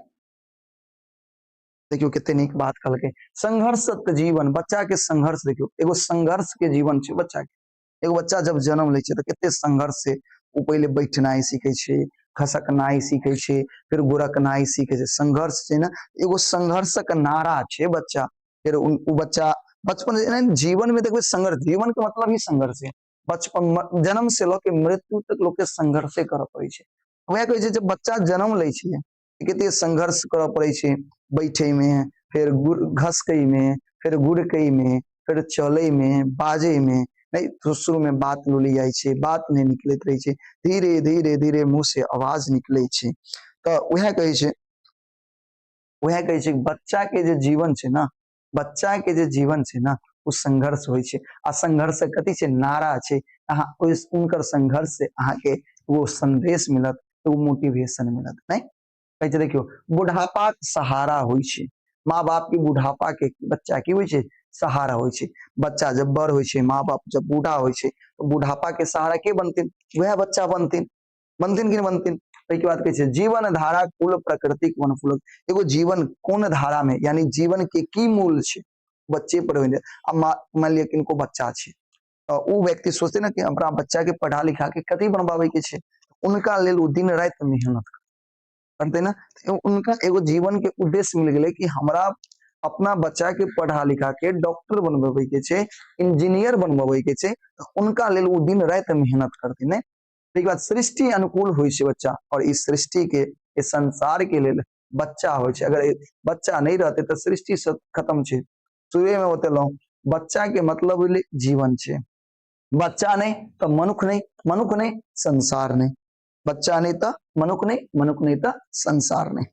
Speaker 1: देखियौ कते नीक बात कहलकै, संघर्षरत जीवन, बच्चा के संघर्ष देखियौ, एगो संघर्ष के जीवन छै बच्चा के। एगो बच्चा जब जन्म लै छै तऽ कते संघर्ष से ओ पहिले बैठनाइ सीखै छै, खसकनाइ सीखै छै, फिर गुरकनाइ सीखै छै। संघर्ष छै ने, एगो संघर्षक नारा छै बच्चा। फिर उ बच्चा बचपन जीवन में देखबै संघर्ष, जीवन के मतलब ही संघर्ष है। बचपन जन्म से लऽ के मृत्यु तक लोक के संघर्षे करऽ पड़ै छै। वएह कहै छै जब बच्चा जन्म लै छै कते संघर्ष करऽ पड़ै छै, बैठे में, फेर घसकै में, फेर गुड़कै में, फेर चलै में, बाजै में। नहीं तो शुरू में बात लुली जाइ छै, बात नहीं निकलैत रहै छै, धीरे धीरे धीरे मुँह से आवाज निकलै छै। तऽ वएह कहै छै, वएह कहै छै बच्चा के जे जीवन छै ना, बच्चा के जे जीवन छै ना, ओ संघर्ष होइ छै। आ संघर्ष कथी छै? नारा छै। अहाँ ओहि उनकर संघर्ष से अहाँके वो संदेश मिलत, एगो मोटिवेशन मिलत। नहीं कहै छै देखियौ, बुढ़ापाक सहारा होइ छै। माँ बाप के बुढ़ापा के बच्चा की होइ छै? सहारा होइ छै। बच्चा जब बड़ होइ छै, माँ बाप जब बूढ़ा होइ छै, तऽ बुढ़ापा के सहारा के बनथिन? वएह बच्चा बनथिन। बनथिन कि नहि बनथिन? ताहिके बाद कहै छै जीवन धारा कुल प्रकृतिक वनफूल। एगो जीवन कोन धारा में, यानी जीवन के की मूल छै, बच्चे पर होइ। आ मान लिअ किनको बच्चा छै, तऽ ओ व्यक्ति सोचते ने कि अपना बच्चा के पढ़ा लिखा के कथी बनबाबै के छै, उनका लेल ओ दिन राति मेहनत करते ने। उनका एगो जीवन के उद्देश्य मिल गेलै कि हमरा अपना बच्चा के पढ़ा लिखा के डॉक्टर बनबे के छै, इंजीनियर बनबे के छै, तऽ उनका लेल ओ दिन राति मेहनत करते ने। ताहिके बाद सृष्टि अनुकूल होइ छै बच्चा, और ई सृष्टि के, इस संसार के लेल बच्चा होइ छै। अगर बच्चा नहि रहते तऽ सृष्टि सब खत्म छै। शुरुए में बतेलहुँ, बच्चा के मतलब भेलै जीवन छै। बच्चा नहि तऽ मनुख नहि, मनुख नहि संसार नहि, बच्चा नहि तऽ मनुख नहि, मनुख नहि तऽ संसार नहि।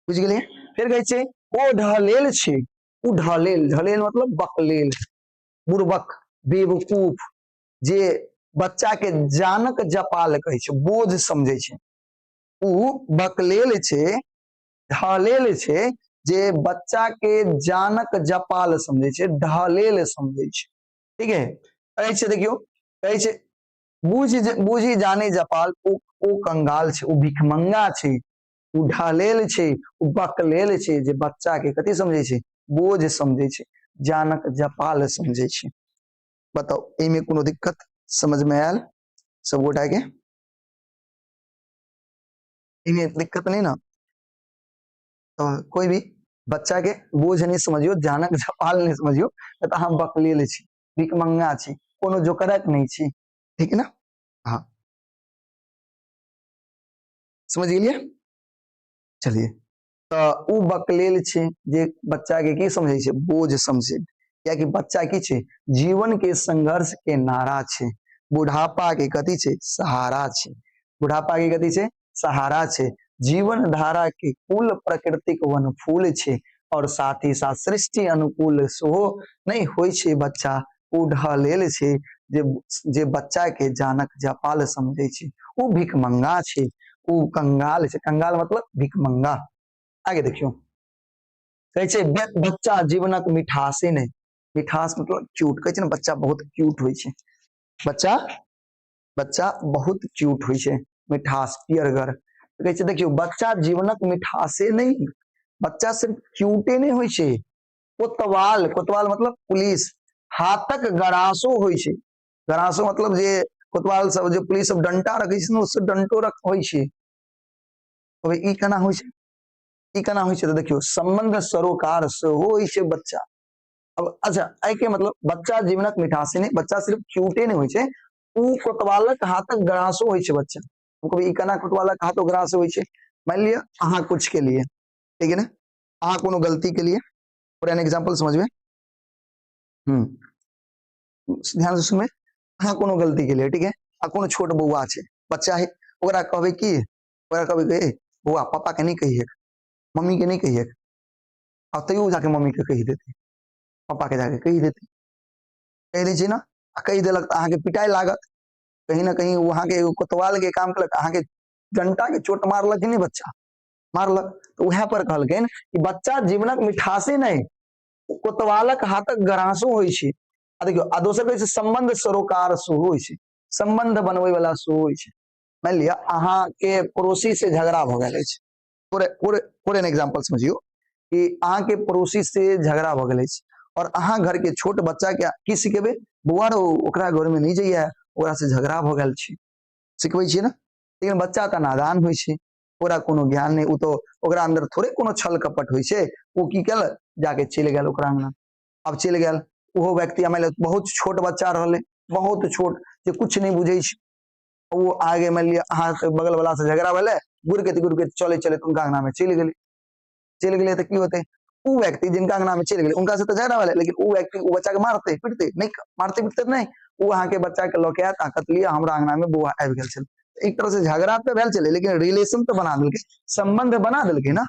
Speaker 1: बुझि गेलियै? फेर कहै छै ओ ढहलेल छै, ओ ढहलेल, ढहलेल मतलब बकलेल, बुड़बक, बेवकूफ, जे बच्चा के जानक जपाल कहै छै, बोझ समझै छै, ओ बकलेल छै, ढहलेल छै, जे बच्चा के जानक जपाल समझै छै, ढहलेल समझै छै। ठीक है, कहै छै देखियौ, कहै छै बुझि जाने जपाल, ओ कंगाल छै, ओ भिखमंगा छै, ओ ढहलेल छै, ओ बकलेल छै, जे बच्चा के कथी समझै छै? बोझ समझै छै, जानक जपाल समझै छै। बताउ, एहिमे कोनो दिक्कत समझ में आयल सब गोटा के? एहिमे दिक्कत नहीं ना? तो कोई भी बच्चा के बोझ नहीं समझियो, जानक जपाल नहीं समझियो, तऽ अहाँ बकलेल छी, भिखमंगा छी, कोनो जोकरक नहीं छी। ठीक ना? हाँ, समझ गेलियै? चलिए, तऽ ओ बकलेल छै जे बच्चा के की समझै छै? बोझ समझै। कियाकि बच्चा की छै? जीवन के संघर्ष के नारा छै, बुढ़ापा के कथी छै? सहारा छै। बुढ़ापा के कथी छै? सहारा छै। जीवन धारा के कुल प्रकृतिक वन फूल छै, और साथ ही साथ सृष्टि अनुकूल सेहो नहि होइ छै बच्चा। ओ ढहलेल छै जे जे बच्चा के जानक जपाल समझै छै, ओ भिखमंगा छै, ओ कंगाल छै। कंगाल मतलब भिखमंगा। आगे देखियौ, कहै छै बच्चा जीवनक मिठासे नहि। मिठास मतलब क्यूट। कहै छै ने बच्चा बहुत क्यूट होइ छै, बच्चा बच्चा बहुत क्यूट होइ छै, मिठास, पियरगर। कहै छै देखियौ, बच्चा जीवनक मिठासे नहि, बच्चा सिर्फ क्यूटे नहि होइ छै। कोतवाल, कोतवाल मतलब पुलिस, हाथक गरासो होइ छै। गरासो मतलब जे कोतवाल सब, जे पुलिस सब डंटा रखै छै ने, उससे डंटो रख होइ छै। अब ई केना होइ छै? ई केना होइ छै? तऽ देखियौ, संबंध सरोकार सेहो होइ छै बच्चा। अब अच्छा, एहि के मतलब बच्चा जीवनक मिठासे नहि, बच्चा सिर्फ क्यूटे नहि होइ छै, ओ कोतवालक हाथक गरासो होइ छै बच्चा। ई केना कोतवालक हाथक गरासो होइ छै? मानि लिअ अहाँ कुछ के लिए, ठीक है ने, अहाँ कोनो गलती के लिए, फॉर एन एग्जाम्पल समझबै, ध्यान से सुनबै, अहाँ कोनो गलती के लिए, ठीक है, आ कोनो छोट बौआ छै, बच्चा है, ओकरा कहबै की? ओकरा कहबै, ए बौआ, पापा के नहीं कहिए, मम्मी के नहीं कहिए। आ तैयो जाके मम्मी के कहि देतै, पापा के जाके कहि देतै, कहि दै छै ने। आ कहि देलक तऽ अहाँके पिटाइ लागत। कहीं ना कहीं ओ अहाँके एगो कोतवाल के काम केलक, अहाँके डंटा के चोट मारलक कि नहि? बच्चा मारलक। तऽ उएह पर कहलखिन कि बच्चा जीवनक मिठासे नहि, कोतवालक हाथक गरासो होइ छै। आ देखियौ, आ दोसर कहै छै संबंध सरोकार सेहो होइ छै, संबंध बनबै वाला सेहो होइ छै। मानि लिअ अहाँके पड़ोसी से झगड़ा भऽ गेल अछि, फॉर एन एग्जाम्पल समझियौ कि अहाँके पड़ोसी से झगड़ा भऽ गेल अछि, और अहाँ घर के छोट बच्चा के की सिखेबै? बौआ रौ, ओकरा घर में नहि जइए, ओकरा से झगड़ा भऽ गेल छै, सिखबै छियै ने। लेकिन बच्चा तऽ नादान होइ छै, ओकरा कोनो ज्ञान नहि, ओ तऽ ओकरा अन्दर थोड़े कोनो छल कपट होइ छै। ओ की केलक? जाके चलि गेल ओकरा अंगना। आब चलि गेल, ओहो व्यक्ति मानि लिअ बहुत छोट बच्चा रहलै, बहुत छोट, जे कुछ नहि बुझै छै। ओ आगे मानि लिअ अहाँके बगल वाला से झगड़ा भेलै, गुड़कैत गुड़कैत चलै चलैत हुनका अंगना मे चलि गेलै। चलि गेलै तऽ की होतै? ओ व्यक्ति जिनका अंगना मे चलि गेलै, हुनका से तऽ झगड़ा भेलै, लेकिन ओ व्यक्ति ओ बच्चा के मारतै पिटतै नहि? मारतै पिटतै नहि, ओ अहाँके बच्चा के लऽ के आयत आ कहत, लिअ, हमरा अंगना मे बौआ आबि गेल छल। एक तरह से झगड़ा तऽ भेल छलै, लेकिन रिलेशन तऽ बना देलकै, संबंध बना देलकै ने।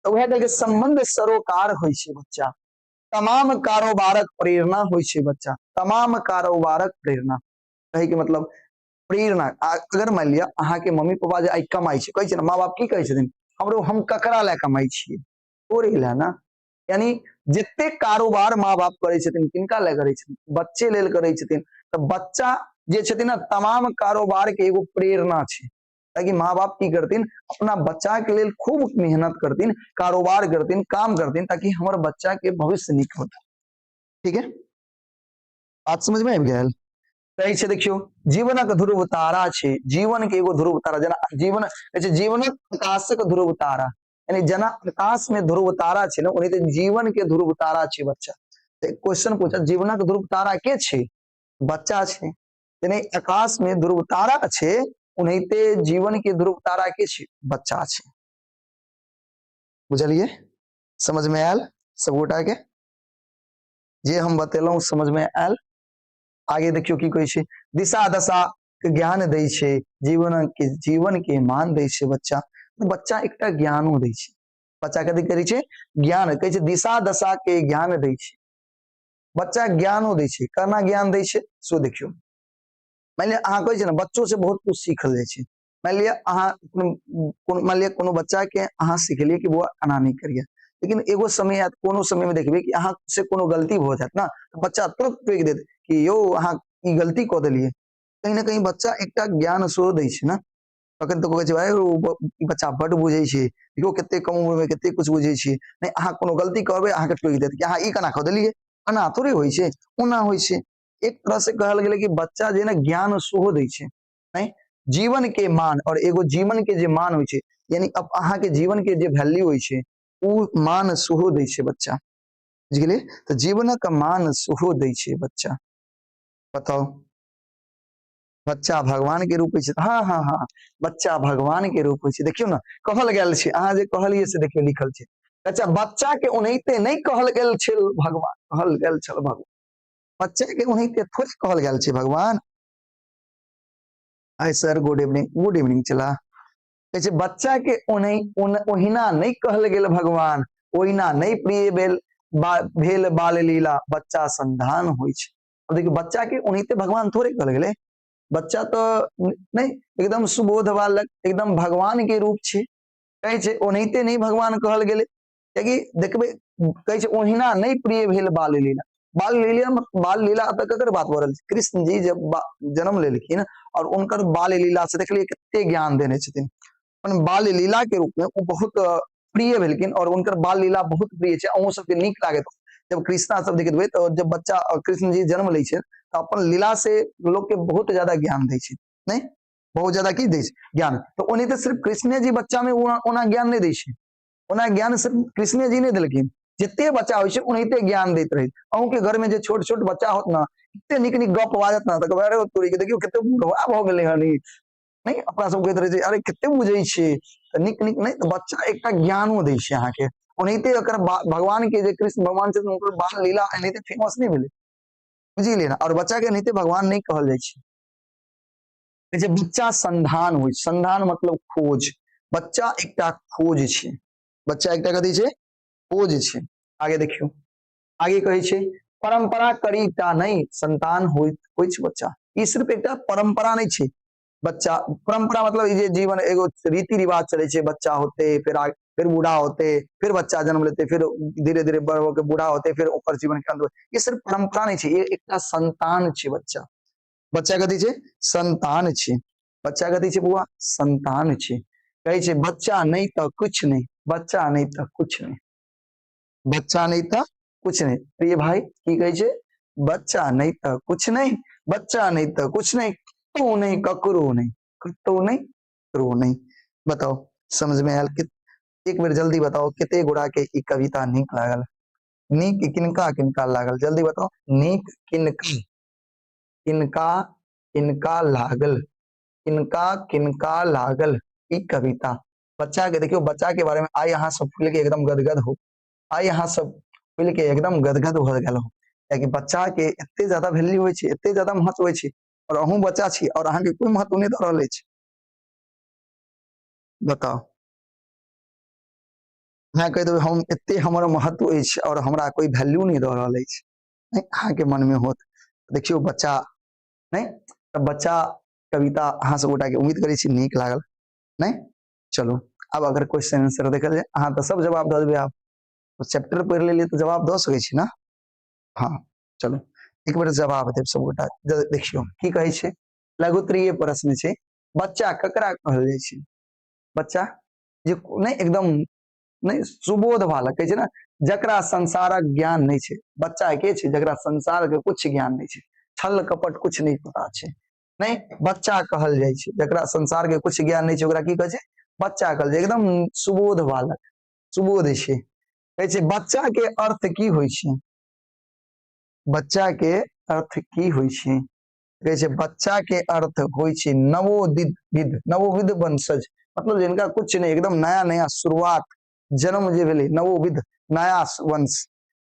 Speaker 1: तऽ उएह कहलकै, संबंध सरोकार होइ छै बच्चा, तमाम कारोबारक प्रेरणा होइ छै बच्चा। तमाम कारोबारक प्रेरणा कहै के मतलब प्रेरणा। अगर मानि लिअ अहाँके मम्मी पापा जे आइ कमाइ छै, कहै छै ने माँ बाप की कहै छथिन? हमरो हम ककरा लए कमाइ छियै? तोरे लए ने। यानी जते कारोबार माँ बाप करै छथिन किनका लए करै छथिन? बच्चे लेल करै छथिन। तऽ बच्चा जे छथिन ने तमाम कारोबार के एगो प्रेरणा छै, ताकि माँ बाप की करथिन, अपना बच्चा के लेल खूब मेहनत करथिन, कारोबार करथिन, काम करथिन, ताकि हमर बच्चा के भविष्य नीक होता। ठीक है, बात समझ में आबि गेल? कहै छै देखियौ, जीवनक ध्रुव तारा छै, जीवन के एगो ध्रुव तारा, जेना जीवन कहै छै जीवनक आकाशक ध्रुव तारा, यानी जेना आकाश में ध्रुव तारा छै ने, ओनाहिते जीवन के ध्रुव तारा छै बच्चा। तऽ क्वेश्चन पूछत, जीवनक ध्रुव तारा के छै? बच्चा छै। यानी आकाश में ध्रुव तारा छै, ओनाहिते जीवन के ध्रुव तारा के छै? बच्चा छै। बुझलियै? समझ में आयल सबगोटा के जे हम बतेलहुँ, समझ में आयल? आगे देखियौ की कहै छै, दिशा दशा के ज्ञान दै छै, जीवन के मान दै छै बच्चा। बच्चा एकटा ज्ञानो दै छै। बच्चा कथी करै छै? ज्ञान। कहै छै दिशा दशा के ज्ञान दै छै बच्चा, ज्ञानो दै छै। केना ज्ञान दै छै सो देखियौ, मानि लिअ अहाँ कहै छै ने बच्चो से बहुत कुछ सीखल जाइ छै। मानि लिअ अहाँ कोनो, मानि लिअ कोनो बच्चा के अहाँ सिखेलियै कि बौआ एना नहि करियै, लेकिन एगो समय आयत, कोनो समय में देखबै कि अहाँ से कोनो गलती भऽ जायत ने, तऽ बच्चा तुरंत टोकि देत कि यौ अहाँ ई गलती कऽ देलियै। कहीं ने कहीं बच्चा एकटा ज्ञान सेहो दै छै ने। तखन तऽ कहै छै भाई ई बच्चा बड्ड बुझै छै, देखियौ कते कम उम्र में कते कुछ बुझै छै। नहि, अहाँ कोनो गलती करबै, अहाँके टोकि देत कि अहाँ ई केना कऽ देलियै, एना थोड़े होइ छै, ओना होइ छै। एक तरह से कहल गेलै कि बच्चा जे ने ज्ञान सेहो दै छै, नहि जीवन के मान, और एगो जीवन के जे मान होइ छै, यानी अब अहाँ के जीवन के जे वैल्यू होइ छै, उ मान सेहो दै छै बच्चा। बुझि गेलियै? तऽ जीवनक मान सेहो दै छै बच्चा। बताउ, बच्चा भगवान के रूप होइ छै। हँ हँ हँ, बच्चा भगवान के रूप होइ छै। देखियौ ने, कहल गेल छै, अहाँ जे कहलियै से देखियौ लिखल छै। अच्छा, बच्चा के ओनाहिते नहि कहल गेल छै भगवान, कहल गेल छल भगवान। बच्चा के ओनाहिते थोड़े कहल गेल छै भगवान। Hi sir, good evening. Good evening. चला कहै छै बच्चा के ओहिना नहि कहल गेल भगवान, ओहिना नहि प्रिय भेल भेल बाल लीला, बच्चा संधान होइ छै। अब देखियौ, बच्चा के ओनाहिते भगवान थोड़े कहल गेलै। बच्चा तऽ नहि, एकदम सुबोध बालक, एकदम भगवान के रूप छै। कहै छै ओनाहिते नहि भगवान कहल गेलै, कियाकि देखबै कहै छै ओहिना नहि प्रिय भेल बाल लीला। बाल लीला, बाल लीला एतऽ ककर बात भऽ रहल छै? कृष्ण जी जब जन्म लेलखिन और हुनकर बाल लीला से देखलियै कते ज्ञान देने छथिन। अपन बाल लीला के रूप में ओ बहुत प्रिय भेलखिन और हुनकर बाल लीला बहुत प्रिय छै। अहूँ सबके नीक लागैत जब कृष्णा सब देखैत हेबै, तऽ जब बच्चा कृष्ण जी जन्म लै छै तऽ अपन लीला से लोक के बहुत ज्यादा ज्ञान दै छै। नहि, बहुत ज्यादा की दै छै? ज्ञान। तऽ ओनाहिते सिर्फ कृष्णे जी बच्चा में ओना ज्ञान नहि दै छै, ओना ज्ञान सिर्फ कृष्णे जी नहि देलखिन, जते बच्चा होइ छै ओनाहिते ज्ञान दैत रहै। अहूँके घर में जे छोट छोट बच्चा होत ने, कते नीक नीक गप बाजत ने, तऽ कहबै अरे तोरी के, देखियौ कते बुढ़वा भऽ गेलै हन ई। नहि, अपना सब कहैत रहै छै अरे कते बुझै छै, तऽ नीक नीक। नहि तऽ बच्चा एकटा ज्ञानो दै छै अहाँके। ओनाहिते एकर भगवान के जे कृष्ण भगवान छथिन, हुनकर बाल लीला एनाहिते फेमस नहि भेलै, बुझि गेलियै ने? और बच्चा के एनाहिते भगवान नहि कहल जाइ छै। कहै छै बच्चा संधान होइ छै। संधान मतलब खोज। बच्चा एकटा खोज छै। बच्चा एकटा कथी छै? खोज छै। आगे देखियौ, आगे कहै छै परंपरा करी टा नहि संतान होइत होइ छै बच्चा। ई सिर्फ एकटा परंपरा नहि छै बच्चा। परंपरा मतलब ई जे जीवन एगो रीति रिवाज चलै छै, बच्चा होते फिर फिर बूढ़ा होते, फिर बच्चा जन्म लेते, फिर धीरे धीरे बड़ होके बूढ़ा होते, फिर ओकर जीवन के अंत। ई सिर्फ परंपरा नहि छै, ई एकटा संतान छै बच्चा। बच्चा कथी छै? संतान छै। बच्चा कथी छै बौआ? संतान छै। कहै छै बच्चा नहि तऽ कुछ नहि, बच्चा नहि तऽ कुछ नहि, बच्चा नहि तऽ कुछ नहि। प्रिय भाई की कहै छै? बच्चा नहि तऽ कुछ नहि, बच्चा नहि तऽ कुछ नहि, कतौ नहि ककरो नहि, कतौ नहि ककरो नहि। बताउ, समझ में आयल? एक बेर जल्दी बताउ, कते गोरा के ई कविता नीक लागल? नीक किनका किनका लागल? जल्दी बताउ, नीक किनका किनका किनका लागल? किनका किनका लागल ई कविता? बच्चा के देखियौ, बच्चा के बारे में आइ अहाँ सब फूल के एकदम गदगद हो, आइ अहाँ सब फूल के एकदम गदगद भऽ गेल हो, कियाकि बच्चा के एते ज्यादा वैल्यू होइ छै, एते ज्यादा महत्व होइ छै, और अहूँ बच्चा छी और अहाँके कोई महत्व नहि दऽ रहल अछि। बताउ, अहाँ कहि देबै हम एते हमर महत्व अछि और हमरा कोई वैल्यू नहि दऽ रहल अछि, नहि अहाँके मनमे होत। देखियौ बच्चा नहि तऽ बच्चा कविता अहाँ सब गोटाके उम्मीद करै छी नीक लागल। नहि, चलू आब अगर क्वेश्चन आंसर देखल जाय, अहाँ तऽ सब जवाब दऽ देबै। आब चैप्टर पढ़ि लेलियै तऽ जवाब दऽ सकै छी ने? हँ, चलू एक बेर जवाब देब सबगोटा। देखियौ की कहै छै, लघुत्तरीय प्रश्न छै। बच्चा ककरा कहल जाइ छै? बच्चा जे नहि एकदम नहि सुबोध बालक कहै छै ने, जकरा संसारक ज्ञान नहि छै। बच्चा के छै जकरा संसार के कुछ ज्ञान नहि छै, छल कपट कुछ नहि पता छै। नहि, बच्चा कहल जाइ छै जकरा संसार के कुछ ज्ञान नहि छै, ओकरा की कहै छै? बच्चा कहल जाइ, एकदम सुबोध बालक, सुबोध छै। कहै छै बच्चा के अर्थ की होइ छै? बच्चा के अर्थ की होइ छै? कहै छै बच्चा के अर्थ होइ छै नवोदित विध, नवोविध वंशज, मतलब जिनका कुछ नहि, एकदम नया नया शुरुआत, जन्म जे भेलै, नवोविध, नया वंश,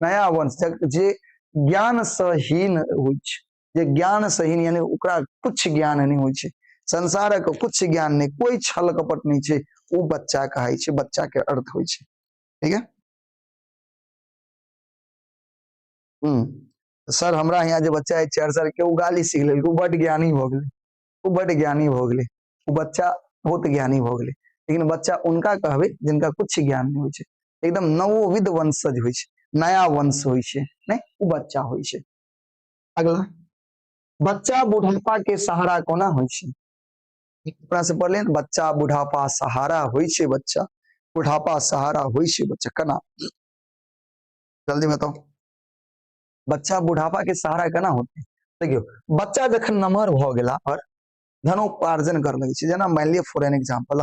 Speaker 1: नया वंश, जे ज्ञान से हीन होइ छै, जे ज्ञान से हीन, यानी ओकरा कुछ ज्ञान नहि होइ छै, संसारक कुछ ज्ञान नहि, कोई छल कपट नहि छै, ओ बच्चा कहै छै, बच्चा के अर्थ होइ छै। ठीक है। सर हमरा यहाँ जे बच्चा है 4 साल के, ओ गाली सीख लेलकै, ओ बड ज्ञानी भऽ गेलै, ओ बड ज्ञानी भऽ गेलै, ओ बच्चा बहुत ज्ञानी भऽ गेलै। लेकिन बच्चा उनका कहबै जिनका कुछ ज्ञान नहि होइ छै, एकदम नवोविध वंशज होइ छै, नया वंश होइ छै, नहि ओ बच्चा होइ छै। अगला, बच्चा बुढ़ापा के सहारा कोना होइ छै? अपना से पढ़ले ने, बच्चा बुढ़ापा सहारा होइ छै, बच्चा बुढ़ापा सहारा होइ छै, बच्चा केना? जल्दी बताओ, बच्चा बुढ़ापा के सहारा केना होते? देखियौ, बच्चा जखन नमहर भऽ गेला पर धनोपार्जन कर लगै छै। जेना मानि लिअ फॉर एन एग्जाम्पल,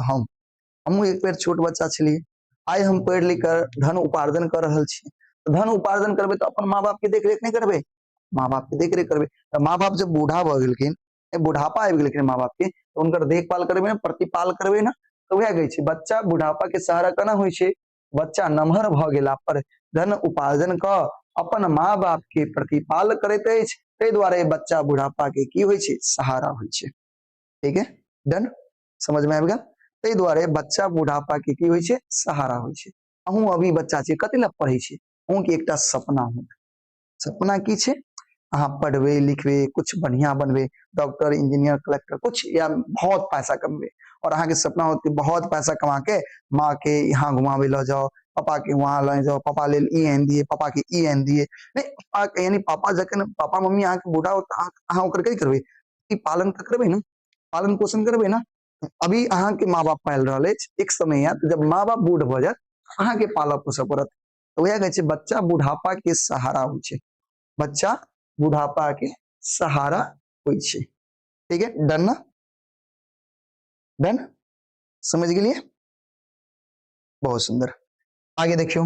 Speaker 1: हमहूँ एक बेर छोट बच्चा छलियै, आइ हम पढ़ि लिख कऽ धन उपार्जन कऽ रहल छी। धन उपार्जन करबै तऽ अपन माँ बाप के देखरेख नहि करबै? माँ बाप के देखरेख करबै। तऽ माँ बाप जब बूढ़ा भऽ गेलखिन, बुढ़ापा आबि गेलखिन माँ बाप के, तऽ हुनकर देखभाल करबै ने, प्रतिपाल करबै ने? तऽ वएह कहै छै, बच्चा बुढ़ापा के सहारा केना होइ छै? बच्चा नमहर भऽ गेला पर धन उपार्जन कऽ अपन माँ बाप के प्रतिपाल करैत अछि, ताहि दुआरे बच्चा बुढ़ापा के की होइ छै? सहारा होइ छै। ठीक है, डन, समझ में आबि गेल? ताहि दुआरे बच्चा बुढ़ापा के की होइ छै? सहारा होइ छै। अहूँ अभी बच्चा छी, कथी लए पढ़ै छी? अहूँके एकटा सपना होत। सपना की छै? अहाँ पढ़बै लिखबै, कुछ बढ़िया बनबै, डॉक्टर, इंजीनियर, कलेक्टर, कुछ, या बहुत पैसा कमेबै, और अहाँके सपना होत कि बहुत पैसा कमा के माँ के यहाँ घुमाबै लऽ जाओ, पापा के वहाँ लऽ जाओ, पापा लेल ई आनि दिए, पापा के ई आनि दिए। नहि, पापा के यानी पापा जखन पापा मम्मी अहाँके बूढ़ा होत, अहाँ ओकर की करबै? ई पालन तऽ करबै ने, पालन पोषण करबै ने? अभी अहाँके माँ बाप पालि रहल अछि, एक समय आयत जब माँ बाप बूढ़ भऽ जायत, अहाँके पालऽ पोसऽ पड़त। तऽ वएह कहै छै, बच्चा बुढ़ापा के सहारा होइ छै, बच्चा बुढ़ापा के सहारा होइ छै। ठीक है, डन ना? डन, समझ गेलियै? बहुत सुंदर। आगे देखियौ,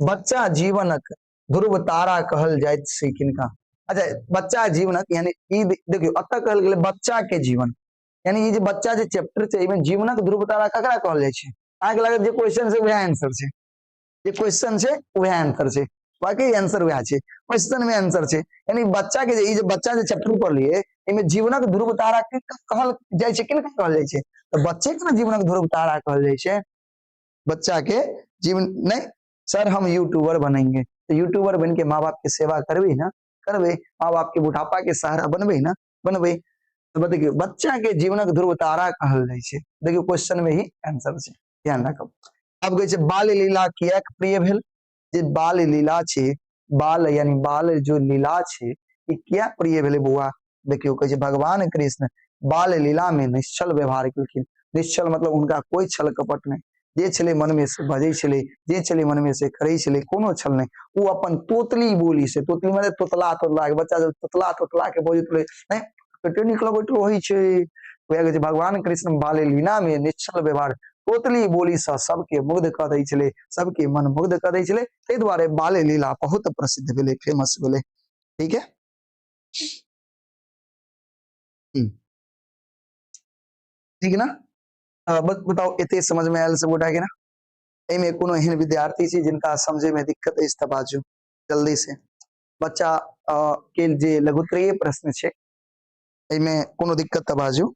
Speaker 1: बच्चा जीवनक ध्रुव तारा कहल जाइत छै किनका? अच्छा, बच्चा जीवनक यानी ई देखियौ, एतऽ कहल गेलै बच्चा के जीवन, यानी ई जे बच्चा जे चैप्टर छै, एहिमे जीवनक ध्रुव तारा ककरा कहल जाइ छै? अहाँके लागत जे क्वेश्चन छै वएह आंसर छै, जे क्वेश्चन छै वएह आंसर छै, बाकी आंसर वएह छै, क्वेश्चन में आंसर छै। यानी बच्चा के जे ई जे बच्चा जे चैप्टर पढ़लियै, एहिमे जीवनक ध्रुव तारा के कहल जाइ छै, किनका कहल जाइ छै? तऽ बच्चे के ने जीवनक ध्रुव तारा कहल जाइ छै, बच्चा के जीवन। नहीं सर, हम यूट्यूबर बनेंगे, तो यूट्यूबर बन के माँ बाप के सेवा करबे ना? करबे। माँ बाप के बुढ़ापा के सहारा बनबे ना? बनबे। तो देखियौ, बच्चा के जीवनक ध्रुव तारा कहल जाइ छै। देखियौ, क्वेश्चन में ही आंसर छै, ध्यान राखब। आब कहै छै बाल लीला किएक प्रिय भेल? जे बाल लीला छै, बाल यानी बाल जो लीला छै, ई किया प्रिय भेलै बौआ? देखियौ, कहै छै भगवान कृष्ण बाल लीला में निश्चल व्यवहार केलखिन। निश्चल मतलब हुनका कोई छल कपट नहि, जे छलै मन में से बजै छलै, जे छलै मन में से करै छलै, कोनो छल नहि। ओ अपन तोतली बोली से, तोतली मतलब तोतला तोतला के बच्चा जब तोतला तोतला के बजैत रहै, नहि कते नीक लगैत रहै छै। वएह कहै छै भगवान कृष्ण बाल लीला में निश्चल व्यवहार तोतली बोली से सबके मुग्ध कऽ दै छलै, सबके मन मुग्ध कऽ दै छलै, ताहि दुआरे बाल लीला बहुत प्रसिद्ध भेलै, फेमस भेलै। ठीक है, ठीक ना? बताउ, एते समझ में आयल सब गोटा के ना? एहिमे कोनो एहन विद्यार्थी छी जिनका समझे में दिक्कत अछि तऽ बाजू जल्दी से। बच्चा के जे लघुत्तरीय प्रश्न छै, एहिमे कोनो दिक्कत तऽ बाजू।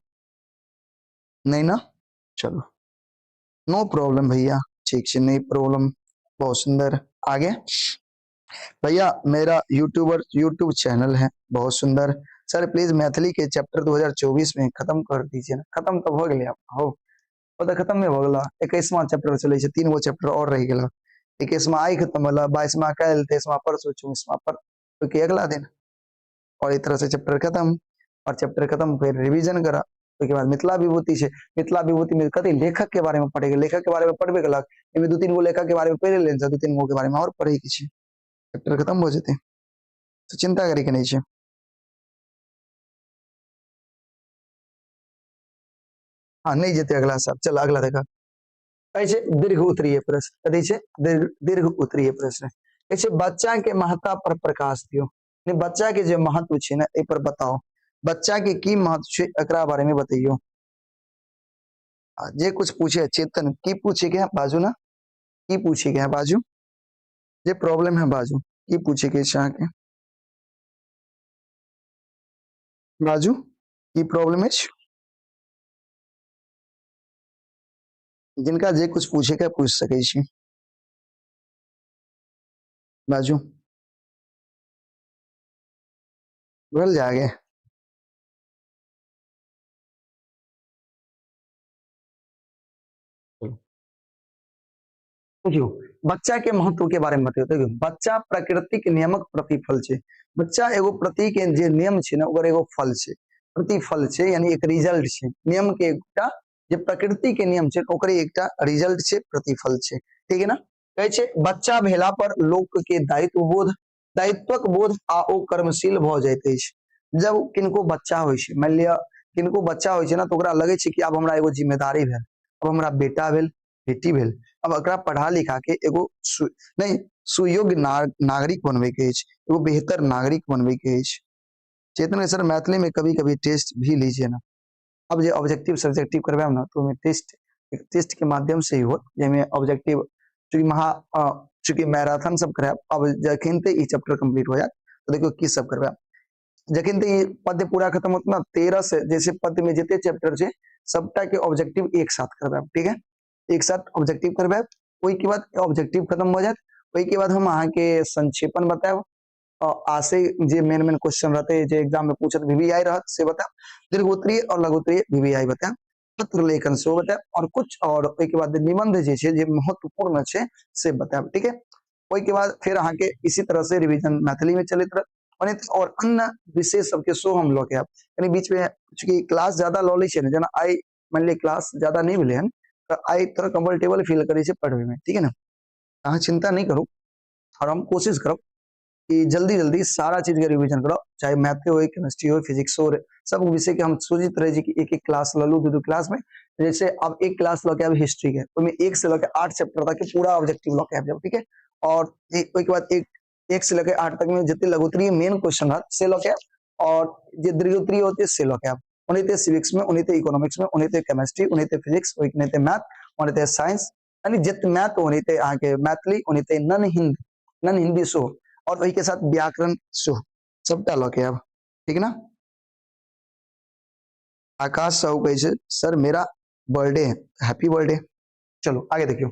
Speaker 1: नहीं ना? चलो, नो प्रॉब्लम भैया, ठीक छै, नहीं प्रॉब्लम, बहुत सुंदर। आगे भैया, मेरा यूट्यूब चैनल है, बहुत सुंदर। सर प्लीज मैथिली के चैप्टर 2024 में खत्म कर दीजिए ना। खत्म तो हो गए आप हो। ओ तऽ खतमे भऽ गेल। 21वां चैप्टर चलै छै, 3 गो चैप्टर आओर रहि गेल। 21वां आइ खतम भेल, 22वां काल्हि, 23वां परसू, 24वां पर ओहिके अगला दिन। और एक तरह से चैप्टर खत्म। और चैप्टर खत्म फिर रिवीजन करा। ओहिके बाद मिथिला विभूति छै। मिथिला विभूति में कथी लेखक के बारे में पढ़ेके, लेखक के बारे में पढ़बे केलक, एहिमे 2-3 गो लेखक के बारे में पढ़ि लेने छै, 2-3 गो के बारे में और पढ़े के छै, चैप्टर खत्म हो जेतै। तो चिंता करे के नहीं छै। हाँ, नहीं जेते अगला साल। चल अगला देखा। कहै छै दीर्घ उत्तरीय प्रश्न। कथी छै? दीर्घ उत्तरीय प्रश्न। कहै छै बच्चा के महत्ता पर प्रकाश दियौ। यानी बच्चा के जे महत्व छै ने, एहि पर बताओ। बच्चा के की महत्व छै, एकरा बारे में बतैयौ। आ, जे कुछ पूछे चेतन, की पूछे के है बाजू ना, की पूछे के है बाजू, जे प्रॉब्लम है बाजू, की पूछे के छै अहाँके बाजू, की प्रॉब्लम है? जिनका जे कुछ पूछे के पूछ सकै छी, बाजू। बोल जागे। देखियौ, बच्चा के महत्व के बारे में बतैयौ। देखियौ, बच्चा प्रकृति के नियमक प्रतिफल छै। बच्चा एगो प्रति के जे नियम छै ने, ओकर एगो फल छै, प्रतिफल छै, यानी एक रिजल्ट छै। नियम के एकटा जे प्रकृति के नियम छै, ओकरे एकटा रिजल्ट छै, प्रतिफल छै। ठीक है ना? कहै छै बच्चा भेला पर लोक के दायित्व बोध, दायित्वक बोध आ ओ कर्मशील भऽ जाइत अछि। जब किनको बच्चा होइ छै, मानि लिअ किनको बच्चा होइ छै ने, तऽ ओकरा लगै छै कि आब हमरा एगो जिम्मेदारी भेल, आब हमरा बेटा भेल, बेटी भेल, अब एकरा पढ़ा लिखा के एगो नहीं सुयोग्य नागरिक बनबै के अछि, एगो बेहतर नागरिक बनबै के अछि। चेतन सर मैथिली में कभी कभी टेस्ट भी लीजिए ना। अब जे ऑब्जेक्टिव सब्जेक्टिव करवाएब ना, तो ओहिमे टेस्ट, एक टेस्ट के माध्यम से ही होत, जाहिमे ऑब्जेक्टिव चूँकि महा चूँकि मैराथन सब करायब। अब जखन ते ई चैप्टर कंप्लीट हो जायत तो देखियौ की सब करवायब। जखन ते ई पद्य पूरा खत्म होत ना, 13 से जैसे पद्य में जते चैप्टर छै सबटा के ऑब्जेक्टिव एक साथ करवायब। ठीक है, एक साथ ऑब्जेक्टिव करवायब। ओहिके बाद ऑब्जेक्टिव खत्म हो जायत, ओहिके बाद हम अहाँके संक्षेपण बतायब, आशय जे मेन मेन क्वेश्चन रहते जे एग्जाम में पूछत वीवीआई रहत से बतायब, दीर्घोत्तरीय और लघुत्तरीय वीवीआई बतायब, पत्र लेखन सेहो बतायब, और कुछ और ओहिके बाद निबंध जे छै जे महत्वपूर्ण छै से बतायब। ठीक है, ओहिके बाद फिर अहाँके इसी तरह से रिवीजन मैथिली में चलैत रहत। और अन्य विषय सबके सेहो हम लऽ के आयब। यानी बीच में चूँकि क्लास ज्यादा लऽ लै छियै ने, जेना आइ मानि लिअ क्लास ज्यादा नहि भेलै हन, तऽ आइ थोड़ा कम्फर्टेबल फील करै छै पढ़बै में। ठीक है ना, अहाँ चिंता नहीं करू, और हम कोशिश करब कि जल्दी जल्दी सारा चीज के रिवीजन करो, चाहे मैथ हो, केमिस्ट्री हो, फिजिक्स हो, सब विषय के हम सोचित रहे कि एक एक क्लास लऽ लू, 2-2 क्लास में। जैसे अब एक क्लास लऽ के आब हिस्ट्री के, ओहिमे 1 से लऽ के 8 चैप्टर तक के पूरा ऑब्जेक्टिव लऽ के आबि जाउ। ठीक है, और ओहिके बाद 1 से लऽ के 8 तक में जते लघुत्तरीय मेन क्वेश्चन रहत से लऽ के आयब, और जे दीर्घोत्तरीय होते से लऽ के आयब। ओनाहिते सिविक्स में, ओनाहिते इकोनॉमिक्स में, ओनाहिते केमिस्ट्री, ओनाहिते फिजिक्स, ओनाहिते मैथ, ओनाहिते साइंस, यानी जत मैथ ओनाहिते अहाँके मैथिली, ओनाहिते नन हिंदी, नन हिंदी सेहो, और ओहिके साथ व्याकरण सेहो, सबटा लऽ के आयब। ठीक ना? आकाश साहू कहै छै सर मेरा बर्थडे है, हैप्पी बर्थडे। चलो आगे देखियौ।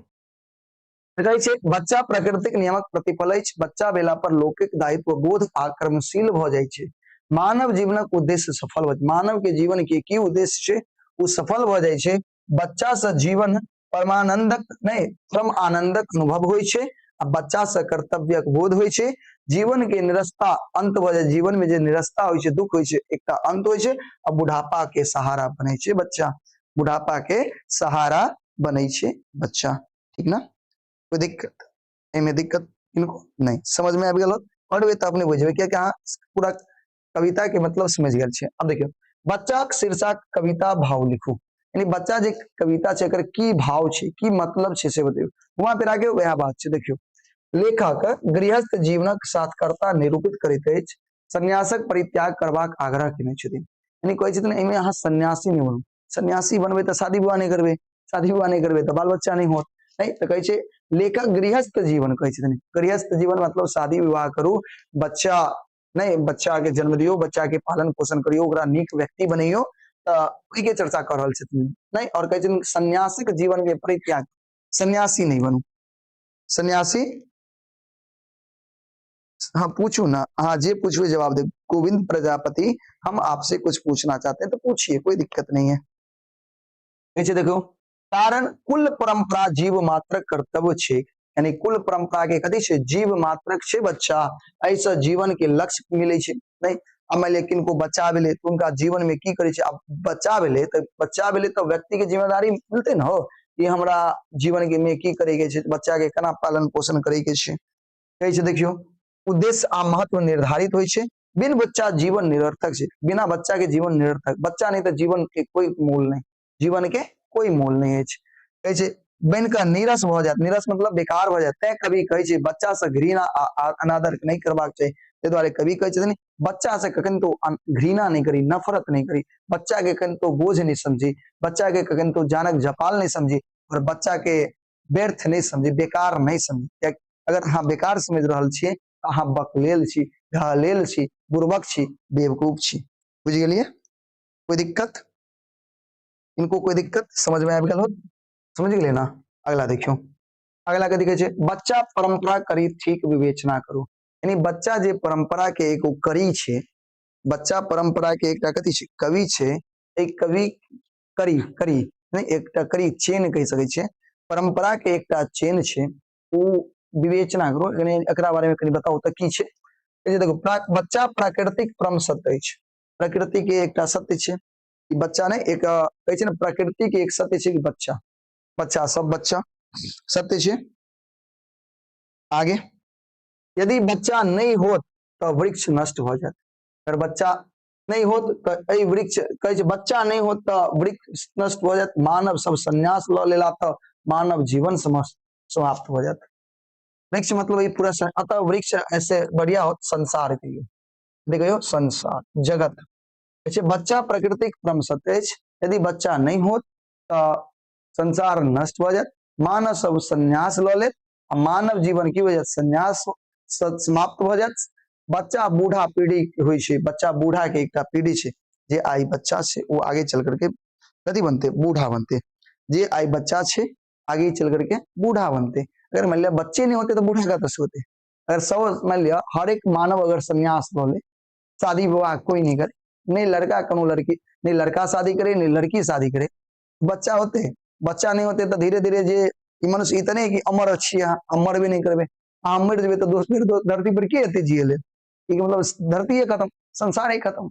Speaker 1: कहै छै बच्चा प्राकृतिक नियमक प्रतिफल अछि। बच्चा भेला पर लौकिक दायित्व बोध आ कर्मशील भऽ जाइ छै। मानव जीवनक उद्देश्य सफल भऽ, मानव के जीवन के की उद्देश्य छै ओ सफल भऽ जाइ छै। बच्चा से जीवन परमानंदक नहि, परम आनंदक अनुभव होइ छै, आ बच्चा से कर्तव्यक बोध होइ छै। जीवन के निरस्ता अंत भऽ जाइ, जीवन में जे निरस्ता होइ छै, दुख होइ छै, एकटा अंत होइ छै, आ बुढ़ापा के सहारा बनै छै बच्चा, बुढ़ापा के सहारा बनै छै बच्चा। ठीक ना? कोई दिक्कत एहिमे दिक्कत किनको नहीं समझ में आबि गेल? पढ़बै तऽ अपने बुझबै, कियाकि अहाँ पूरा कविता के मतलब समझ गेल छियै। अब देखियौ, बच्चाक शीर्षक कविता भाव लिखू। यानी बच्चा जे कविता छै एकर की भाव छै, की मतलब छै से बतैयौ। घुमा फिरा के वएह बात छै। देखियौ, लेखक गृहस्थ जीवनक सार्थकता निरूपित करैत अछि, संन्यासक परित्याग करबाक आग्रह केने छथिन। यानी कहै छथिन एहिमे अहाँ सन्यासी नहि बनू, सन्यासी बनबै तऽ शादी विवाह नहि करबै, शादी विवाह नहि करबै तऽ बाल बच्चा नहि होत। नहीं तऽ कहै छै लेखक गृहस्थ जीवन कहै छथिन। गृहस्थ जीवन मतलब शादी विवाह करू, बच्चा नहीं, बच्चा के जन्म दियौ, बच्चा के पालन पोषण करियौ, ओकरा नीक व्यक्ति बनैयौ, तऽ ओहिके चर्चा कऽ रहल छथिन। नहीं, और कहै छथिन सन्यासीक जीवन के परित्याग, सन्यासी नहीं बनू, सन्यासी। हाँ पूछू ना, हाँ जे पूछू जवाब दे। गोविंद प्रजापति हम आपसे कुछ पूछना चाहते हैं तो पूछिए, कोई दिक्कत नहीं है। नीचे देखो, कारण कुल परंपरा जीव मात्रक कर्तव्य छै, यानी कुल परंपरा के कथी छै, जीव मात्रक छै बच्चा। एहिसँ जीवन के लक्ष्य मिलै छै। नहि आ मानि लिअ किनको बच्चा भेलै तऽ हुनका जीवन में की करै छै, आब बच्चा भेलै तऽ बच्चा भेलै तऽ व्यक्ति के जिम्मेदारी मिलतै ने हो कि हमरा जीवन के में की करे के छै, बच्चा के केना पालन पोषण करे के छै। कहै छै देखियौ, उद्देश्य आ महत्व निर्धारित होइ छै। बिन बच्चा जीवन निरर्थक छै, बिना बच्चा के जीवन निरर्थक, बच्चा नहि तऽ जीवन के कोई मोल नहि, जीवन के कोई मोल नहि अछि। कहै छै बनि कऽ नीरस भऽ जायत, नीरस मतलब बेकार भऽ जायत। तैं कवि कहै छै बच्चा से घृणा आ अनादर नहि करबाक चाही। ताहि दुआरे कवि कहै छथिन बच्चा से कखन तो घृणा नहि करी, नफरत नहि करी, बच्चा के कखन तो बोझ नहि समझी, बच्चा के कखन तो जानक जपाल नहि समझी, और बच्चा के व्यर्थ नहि समझी, बेकार नहि समझी। कियाकि अगर अहाँ बेकार समझि रहल छियै तऽ अहाँ बकलेल छी, ढहलेल छी, बुड़बक छी, बेवकूफ छी। बुझि गेलियै? कोइ दिक्कत इनको कोई दिक्कत समझ में आबि गेल हो? समझ गेलियै ना? अगला देखियौ, अगला कथी कहै छै, बच्चा परंपरा करी ठीक विवेचना करू। यानी बच्चा जे परंपरा के एगो कड़ी छै, बच्चा परंपरा के एकटा कथी छै, कवि छै। एक कवि कड़ी, कड़ी नहि, एकटा कड़ी चेन कहि सकै छियै, परंपरा के एकटा चेन छै, ओ विवेचना करू। यानी एकरा बारे में कनि बताउ तऽ की छै। देखो, बच्चा प्राकृतिक परम सत्य अछि, प्रकृति के एकटा सत्य छै कि बच्चा नहि, एक कहै छै ने प्रकृति के एक सत्य छै कि बच्चा, बच्चा सब बच्चा सत्य छै। आगे, यदि बच्चा नहि होत तऽ वृक्ष नष्ट भऽ जायत। अगर बच्चा नहि होत तऽ एहि वृक्ष कहै छै बच्चा नहि होत तऽ वृक्ष नष्ट भऽ जायत, मानव सब संन्यास लऽ लेला तऽ मानव जीवन समाप्त भऽ जायत। वृक्ष मतलब ई पूरा अतः वृक्ष ऐसे बढ़िया होत संसार के लिए। देखियौ संसार जगत छै, बच्चा प्रकृतिक परम सत्य अछि। यदि बच्चा नहि होत तऽ संसार नष्ट भऽ जायत, मानव सब संन्यास लऽ लेत आ मानव जीवन की भऽ जायत, संन्यास समाप्त भऽ जायत। बच्चा बूढ़ा पीढ़ी होइ छै, बच्चा बूढ़ा के एकटा पीढ़ी छै, जे आइ बच्चा छै ओ आगे चल करके कथी बनते, बूढ़ा बनते। जे आइ बच्चा छै आगे चल करके बूढ़ा बनते। अगर मान लिया बच्चे नहीं होते तो बूढ़ा कतऽ से होते? अगर सब मान लिया हर एक मानव अगर संन्यास लऽ ले, शादी विवाह कोई नहीं करे, नहीं लड़का कोनो लड़की, नहीं लड़का शादी करे नहीं लड़की शादी करे, बच्चा होते? बच्चा नहीं होते तो धीरे धीरे जे ई मनुष्य इतने कि अमर छी अहाँ, अमर भी नहीं करबे, अहाँ मरि जेबै तऽ दोसर धरती पर के एते जिये ले? ई मतलब धरतीये खत्म, संसारे खत्म।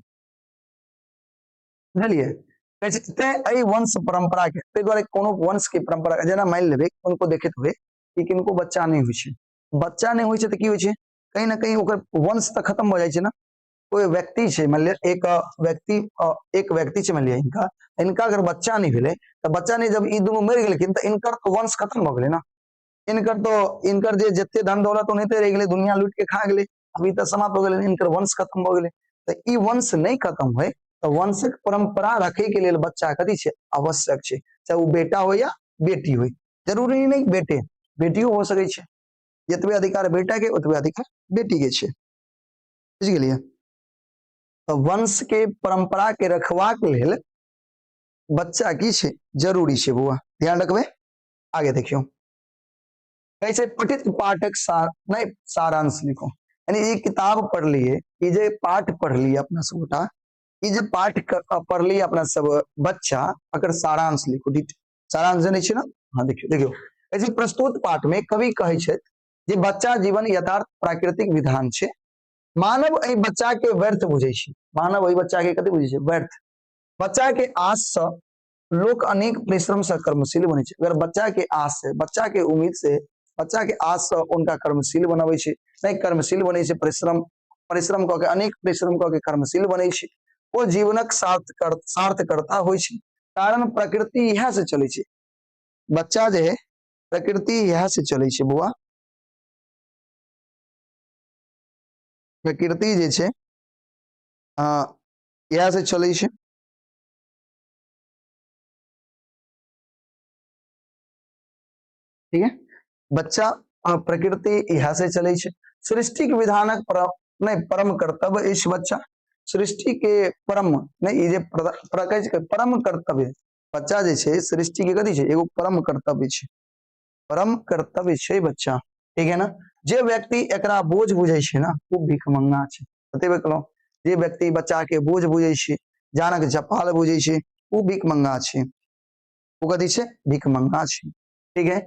Speaker 1: बुझलियै? कहै छै तें एहि वंश परंपरा के, ताहि दुआरे कोनो वंश के परंपरा जेना मानि लेबै किनको देखैत हुए कि किनको बच्चा नहि होइ छै, बच्चा नहि होइ छै तऽ की होइ छै, कहीं ना कहीं ओकर वंश तऽ खत्म भऽ जाइ छै ने। कोई व्यक्ति छै, मान लिअ एक व्यक्ति, एक व्यक्ति छै, मान लिअ हिनका, हिनका अगर बच्चा नहि भेलै तऽ बच्चा नहि, जब ई दुनू मरि गेलखिन तऽ हिनकर तऽ वंश खत्म भऽ गेलै ने। हिनकर तो हिनकर जे जते धन दौलत ओनाहिते रहि गेलै, दुनिया लूटि के खा गेलै, अभी तऽ समाप्त हो गेलै, हिनकर वंश खत्म भऽ गेलै। तऽ ई वंश नहि खत्म होइ तऽ वंशक परंपरा रखै के लेल बच्चा कथी छै, आवश्यक छै, चाहे ओ बेटा हो या बेटी होइ, जरूरी नहि बेटे, बेटियो हो सकै छै। जतबे अधिकार बेटा के ओतबे अधिकार बेटी के छै। बुझि गेलियै? तऽ वंश के परंपरा के रखबाक लेल बच्चा की छै, जरूरी छै बौआ, ध्यान रखबै। आगे देखियौ, कहै छै पठित पाठक सार नहीं सारांश लिखो। यानी ई किताब पढ़लिए, ई जे पाठ पढ़लिए अपना सब गोटा, ई जे पाठ पढ़लिए अपना सब बच्चा, अकर सारांश लिखो। सारांश जनै छियै ने? हाँ देखियौ, देखियौ ऐसे प्रस्तुत पाठ में कवि कहै छथि जे बच्चा जीवन यथार्थ प्राकृतिक विधान छै। मानव एहि बच्चा के व्यर्थ बुझै छै, मानव एहि बच्चा के कथी बुझै छै, व्यर्थ। बच्चा के आस से लोक अनेक परिश्रम से कर्मशील बनै छै। अगर बच्चा के आस से, बच्चा के उम्मीद से, बच्चा के आस से उनका कर्मशील बनबै छै, नहि कर्मशील बनै छै, परिश्रम, परिश्रम कऽ के, अनेक परिश्रम कऽ के कर्मशील बनै छै, ओ जीवनक सार्थकर्ता होइ छै। कारण प्रकृति इएह से चलै छै। बच्चा जे है, प्रकृति इएह से चलै छै बौआ। प्रकृति जे छै, इएह से चलै छै। ठीक है, बच्चा प्रकृति इएह से चलै छै। सृष्टि के विधानक नहीं परम कर्तव्य अछि बच्चा। सृष्टि के परम नहीं, ई जे प्रकृति के परम कर्तव्य बच्चा जे छै, सृष्टि के कथी छै, एगो परम कर्तव्य छै, परम कर्तव्य छै बच्चा। ठीक है ना? जे व्यक्ति एकरा बोझ बुझै छै ना, ओ भिखमंगा छै। बतेबे केलहुँ, जे व्यक्ति बच्चा के बोझ बुझै छै, जानक जपाल बुझै छै, ओ भिखमंगा छै, ओ कथी छै? भिखमंगा छै। ठीक है,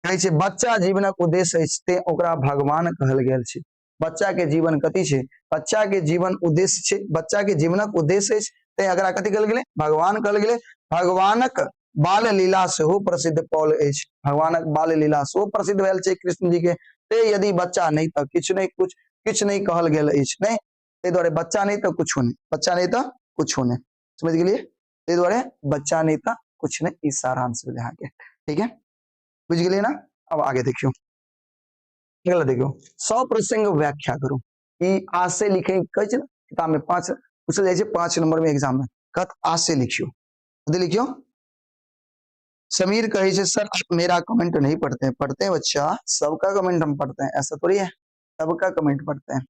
Speaker 1: कहै छै बच्चा जीवनक उद्देश्य अछि तें ओकरा भगवान कहल गेल छै। बच्चा के जीवन कथी छै? बच्चा के जीवन उद्देश्य छै, बच्चा के जीवनक उद्देश्य अछि तें एकरा कथी कहल गेलै? भगवान कहल गेलै। भगवानक बाल लीला सेहो प्रसिद्ध पौल अछि, भगवानक बाल लीला सेहो प्रसिद्ध भेल छै कृष्ण जी के। ते यदि बच्चा नहि तऽ किछु नहि, कुछ किछु नहि कहल गेल अछि, नहि, ताहि दुआरे बच्चा नहि तऽ कुछो नहि, बच्चा नहि तऽ कुछो नहि, समझ गेलियै? ताहि दुआरे बच्चा नहि तऽ कुछ नहि, ई सारांश भेलै अहाँके। ठीक है, बुझि गेलियै ना? अब आगे देखियौ, अगला देखियौ, 100 प्रसंग व्याख्या करू। ई आशय लिखे कहै छै ने, किताब में 5 पूछल जाइ छै, 5 नंबर में एग्जाम में कहत आशय लिखियो, कथी लिखियो? समीर कहे छै सर आप मेरा कमेंट नहीं पढ़ते हैं। पढ़ते हैं बच्चा, सबका कमेंट हम पढ़ते हैं, ऐसा थोड़ी है, सबका कमेंट पढ़ते हैं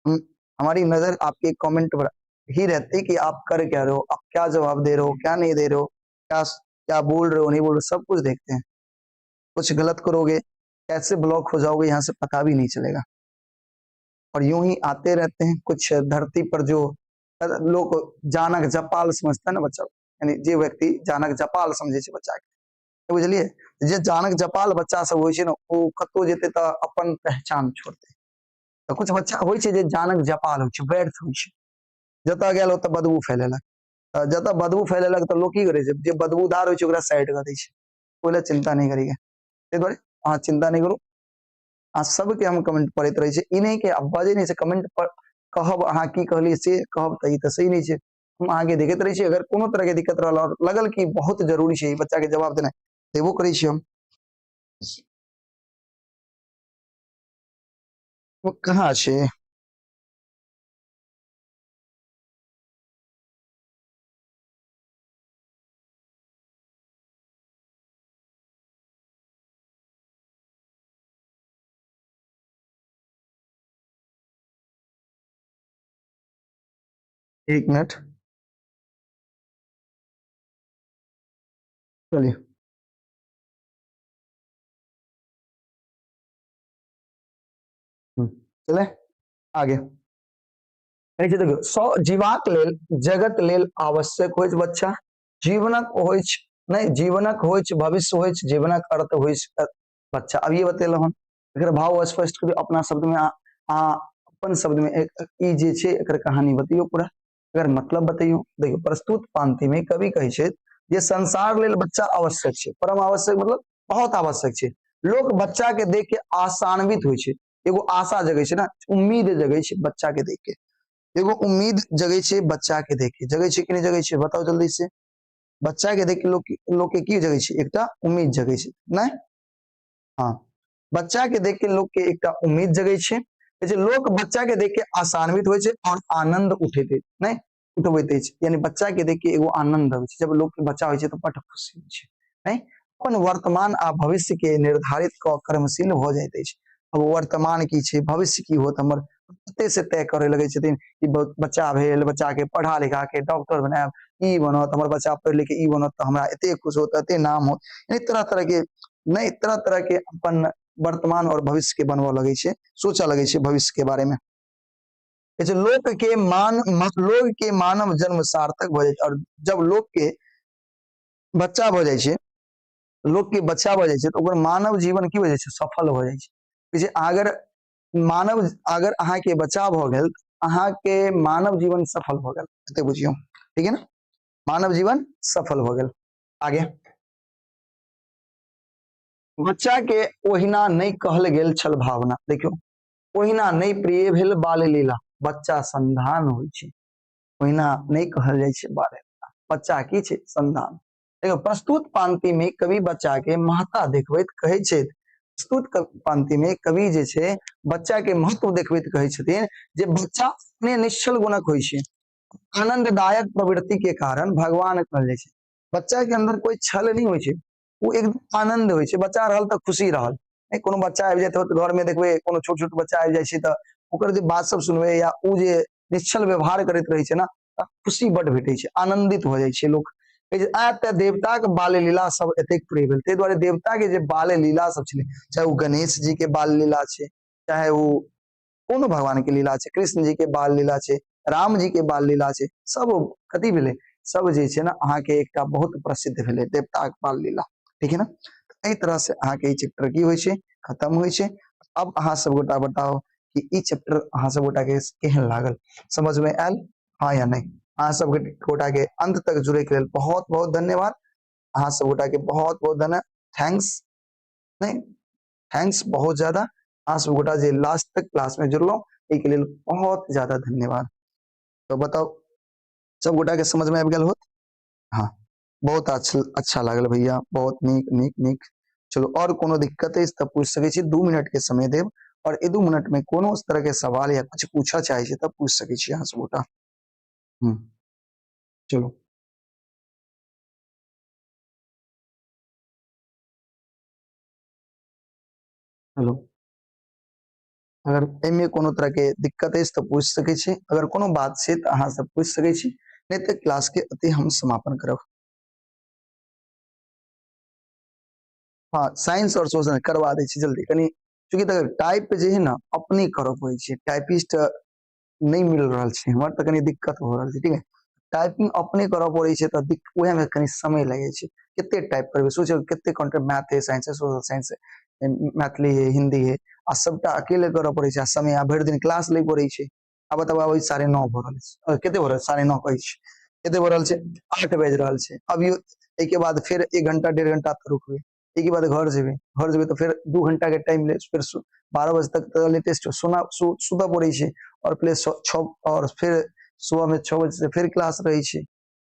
Speaker 1: हम। हमारी नजर आपके कमेंट पर ही रहती है कि आप कर क्या रहे हो, आप क्या जवाब दे रहे हो, क्या नहीं दे रहे हो, क्या क्या बोल रहे हो, नहीं बोल रहे हो, सब कुछ देखते हैं। कुछ गलत करोगे कैसे ब्लॉक हो जाओगे यहाँ से पता भी नहीं चलेगा। और यूं ही आते रहते हैं कुछ धरती पर जो लोग जानक जपाल समझता है ना बच्चा, यानी जे व्यक्ति जानक जपाल समझे छै बच्चा के, बुझलिए, जे जानक जपाल बच्चा सब होइ छै ने, ओ कतौ जेतै तऽ अपन पहचान छोड़तै। तऽ कुछ बच्चा होइ छै जे जानक जपाल होइ छै, व्यर्थ होइ छै, जतऽ गेल ओतऽ बदबू फैलेलक। तऽ जतऽ बदबू फैलेलक तऽ लोक की करै छै, जे बदबूदार होइ छै ओकरा साइड कऽ दै छै। ओहि लए चिन्ता नहि करीके, ताहि दुआरे अहाँ चिन्ता नहि करू। अहाँ सबके हम कमेंट पढ़ैत रहै छी, ई नहि कि आब बजै नहि छै कमेंट पर कहब अहाँ की कहलियै से कहब तऽ ई तऽ सही नहि छै। हम अहाँके देखैत रहै छी, अगर कोनो तरहके दिक्कत रहल आओर लगल कि बहुत जरूरी छै ई बच्चाके जवाब देनाइ, देबो करै छी हम। ओ कहाँ छै? एक मिनट, चलिए। चले आगे। कहै छै देखियौ, सौ जीवाक लेल जगत लेल आवश्यक होइ छै बच्चा, जीवनक होइ छै नहि, जीवनक होइ छै भविष्य होइ छै, जीवनक अर्थ होइ छै बच्चा। अब ये बतेलहुँ हन, एकर भाव स्पष्ट करियौ अपना शब्द में, आ अपन शब्द में एक ई जे छै एकर कहानी बतैयौ पूरा, एकर मतलब बतैयौ। देखियौ, प्रस्तुत पांति में कवि कहै छै जे संसार लेल बच्चा आवश्यक छै, परम आवश्यक मतलब बहुत आवश्यक छै। लोक बच्चा के देख के आशान्वित होइ छै, एगो आशा जगै छै ना, उम्मीद जगै छै बच्चा के देख के, एगो उम्मीद जगै छै बच्चा के देख के, जगै छै कि नहि जगै छै बताउ जल्दी से। बच्चा के देख के लोक के की जगै छै? एकटा उम्मीद जगै छै, नहि? हाँ, बच्चा के देख के लोक के एकटा उम्मीद जगै छै। जे लोक बच्चा के देख के आशान्वित होइ छै और आनंद उठैत अछि, नहि उठबैत अछि, यानी बच्चा के देख के एगो आनंद अबै छै। जब लोक के बच्चा होइ छै तऽ बड खुशी होइ छै, नहि? अपन वर्तमान आ भविष्य के निर्धारित कऽ कर्मशील भऽ जाइत अछि। अब वर्तमान की छै, भविष्य की होत हमर, ओते से तय करे लगै छथिन कि बच्चा भेल, बच्चा के पढ़ा लिखा के डॉक्टर बनायब, ई बनत हमर बच्चा, पढ़ि लिख के ई बनत तऽ हमरा एते खुश होत, एते नाम होत, यानी तरह तरह के नहि, तरह तरह के अपन वर्तमान और भविष्य के बनबऽ लगै छै, सोचऽ लगै छै भविष्य के बारे में। कहै छै लोक के मान, लोग के मानव जन्म सार्थक भऽ जाइ छै। और जब लोक के बच्चा भऽ जाइ छै, लोक के बच्चा भऽ जाइ छै, तऽ ओकर मानव जीवन की भऽ जाइ छै? सफल भऽ जाइ छै। कहै छै अगर मानव, अगर अहाँके बच्चा भऽ गेल, अहाँके मानव जीवन सफल भऽ गेल, एते बुझियौ, ठीक है ना? मानव जीवन सफल भऽ गेल। आगे, बच्चा के ओहिना नहि कहल गेल छल भावना। देखियौ, ओहिना नहि प्रिय भेल बाल लीला, बच्चा संधान होइ छै, ओहिना नहि कहल जाइ छै बाल लीला, बच्चा की छै? संधान। देखियौ, प्रस्तुत पांति में कवि बच्चा के महत्ता देखबैत कहै छथि, प्रस्तुत पांति में कवि जे छै बच्चा के महत्व देखबैत कहै छथिन जे बच्चा अपने निश्चल गुणक होइ छै, आनंददायक प्रवृत्ति के कारण भगवान कहल जाइ छै। बच्चा के अंदर कोई छल नहीं होइ छै, ओ एकदम आनंद होइ छै। बच्चा रहल तऽ खुशी रहल, नहि कोनो बच्चा आबि जाइत होत घर में देखबै, कोनो छोट छोट बच्चा आबि जाइ छै तऽ ओकर जे बात सब सुनबै या ओ जे निश्चल व्यवहार करैत रहै छै ने, तऽ खुशी बड भेटै छै, आनंदित भऽ जाइ छै लोक। आब तऽ देवताके बाल लीला सब एतेक प्रिय भेल, ताहि दुआरे देवताके जे बाल लीला सब छलै, चाहे ओ गणेश जी के बाल लीला छै, चाहे ओ कोनो भगवान के लीला छै, कृष्ण जी के बाल लीला छै, राम जी के बाल लीला छै, सब कथी भेलै? सब जे छै ने अहाँके एकटा बहुत प्रसिद्ध भेलै देवताक बाल लीला। ठीक है ने? एहि तरह से अहाँके ई चैप्टर की होइ छै, खत्म होइ छै। अब अहाँ सब गोटा बताउ कि ई चैप्टर अहाँ सब गोटा के केहन लागल, समझ में आयल हाँ या नहीं? अहाँ सब गोटा के अंत तक जुड़े के लेल बहुत बहुत धन्यवाद। अहाँ सब गोटा के बहुत बहुत धन्यवाद, thanks, नहीं thanks बहुत ज्यादा। अहाँ सब गोटा जे लास्ट तक क्लास में जुड़लहुँ एहि के लेल बहुत ज्यादा धन्यवाद। तो बताउ सब गोटा के समझ में आबि गेल होत? हाँ, बहुत अच्छा अच्छा लागल भैया, बहुत नीक नीक नीक। चलो और कोनो दिक्कत अछि तऽ पूछि सकै छी, 2 मिनट के समय देब और ए 2 मिनट में कोनो तरह के सवाल या कुछ पूछऽ चाहे छी तऽ पूछि सकै छी अहाँ सब गोटा। चलो हेलो, अगर एहिमे कोनो तरह के दिक्कत अछि तऽ पूछि सकै छी, अगर कोनो बात छै तऽ अहाँ सब पूछि सकै छी, नहि तऽ क्लास के अति हम समापन करब। हाँ, साइंस और सोशल करवा दै छी जल्दी कनि, चूँकि तऽ टाइप जे है ने अपने करऽ पड़ै छै, टाइपिस्ट नहि मिल रहल छै हमर, तऽ कनि दिक्कत भऽ रहल छै। ठीक है, टाइपिंग अपने करऽ पड़ै छै तऽ उएह में कनि समय लगै छै। कते टाइप करबै सोचो, कते कंटेंट, मैथ है, साइंस है, सोशल साइंस है, मैथिली है, हिंदी है, आ सबटा अकेले करऽ पड़ै छै, आ समय आ भरि दिन क्लास लै पड़ै छै। आब बताबू, आब 9:30 भऽ रहल छै, कते भऽ रहल, 9:30 कहै छै, कते भऽ रहल छै, 8 बाजि रहल छै। अभियो एहिके बाद फेर 1 घंटा 1.5 घंटा तक रुकबै, एहिके बाद घर जेबै, घर जेबै तऽ फेर 2 घंटा के टाइम ले, फेर 12 बजे तक तऽ लेटेस्ट सोना सुतऽ पड़ै छै, और प्लस 6, और फेर सुबह में 6 बजे से फेर क्लास रहै छै।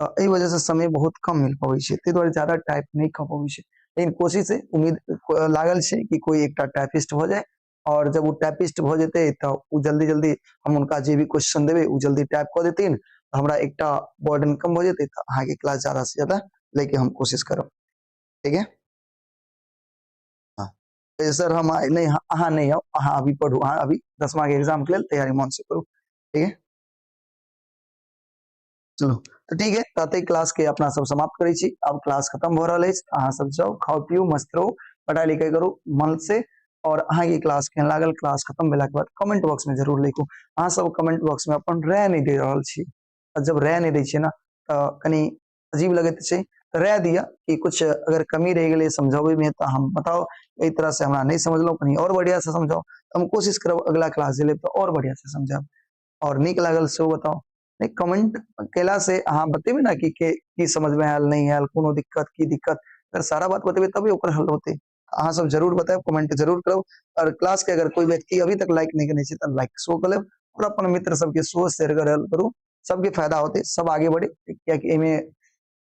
Speaker 1: तऽ एहि वजह से समय बहुत कम मिल पबै छै, ताहि दुआरे ज्यादा टाइप नहि कऽ पबै छै। लेकिन कोशिश है, उम्मीद लागल छै कि कोई एकटा टाइपिस्ट भऽ जाए, और जब ओ टाइपिस्ट भऽ जेतै तऽ ओ जल्दी जल्दी हम हुनका जे भी क्वेश्चन देबै ओ जल्दी टाइप कऽ देथिन, तऽ हमरा एकटा बर्डन कम भऽ जेतै, तऽ अहाँके क्लास ज्यादा से ज्यादा लैके हम कोशिश करब। ठीक है, हाँ सर हम नहीं, अहाँ नहीं आउ, अहाँ अभी पढ़ू, अहाँ अभी 10वां के एग्जाम के लेल तैयारी मन से करू। ठीक है, चलो तो ठीक है, तते क्लास के अपना सब समाप्त करै छी। अब क्लास खत्म भऽ रहल अछि, अहाँ सब जाउ, खाउ पियू, मस्त रहू, पढ़ाई लिखाई करू मन से। और अहाँ के क्लास केहन लागल, क्लास खत्म भेला के बाद कमेंट बॉक्स में जरूर लिखू। अहाँ सब कमेंट बॉक्स में अपन राय नहीं दे रहल छी, और जब राय नहीं दै छियै ने तऽ कनि अजीब लगैत छै। तऽ राय दिअ कि कुछ अगर कमी रहि गेलै समझाबै में तऽ हम बताउ, एहि तरह से हमरा नहीं समझलहुँ, कनि और बढ़िया से समझाउ, तऽ हम कोशिश करब अगला क्लास जे लेब तऽ और बढ़िया से समझायब। और नीक लागल सेहो बताउ, नहीं कमेंट केला से अहाँ बतेबै ने कि के की समझ में आयल नहीं आयल, कोनो दिक्कत की दिक्कत, अगर सारा बात बतेबै तभी ओकर हल होतै। अहाँ सब जरूर बतायब, कमेंट जरूर करब। और क्लास के अगर कोई व्यक्ति अभी तक लाइक नहीं केने छै तऽ लाइक सेहो कऽ लेब, और अपन मित्र सबके सेहो शेयर करल करू, सबके फायदा होतै, सब आगे बढ़े। कियाकि एहिमे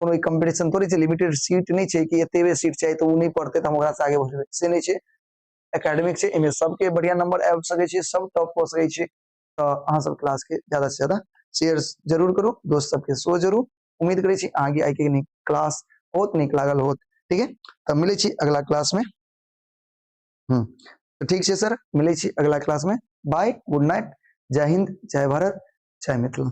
Speaker 1: कोनो कम्पीटिशन थोड़े छै, लिमिटेड सीट नहि छै कि एतेबे सीट चाही तऽ ओ नहि पढ़तै तऽ हम ओकरा से आगे बढ़बै, से नहि छै। एकेडमिक छै, एहिमे सबके बढ़िया नंबर आबि सकै छै, सब टॉप कऽ सकै छै। तऽ अहाँ सब क्लास के ज्यादा से ज्यादा शेयर जरूर करू, दोस्त सबके सेहो जरूर। उम्मीद करै छी अहाँके आइ के नीक क्लास बहुत नीक लागल होत। ठीक है, तऽ मिलै छी अगला क्लास में। तऽ ठीक छै सर, मिलै छी अगला क्लास में। बाय, गुड नाइट, जय हिंद, जय भारत, जय मिथिला।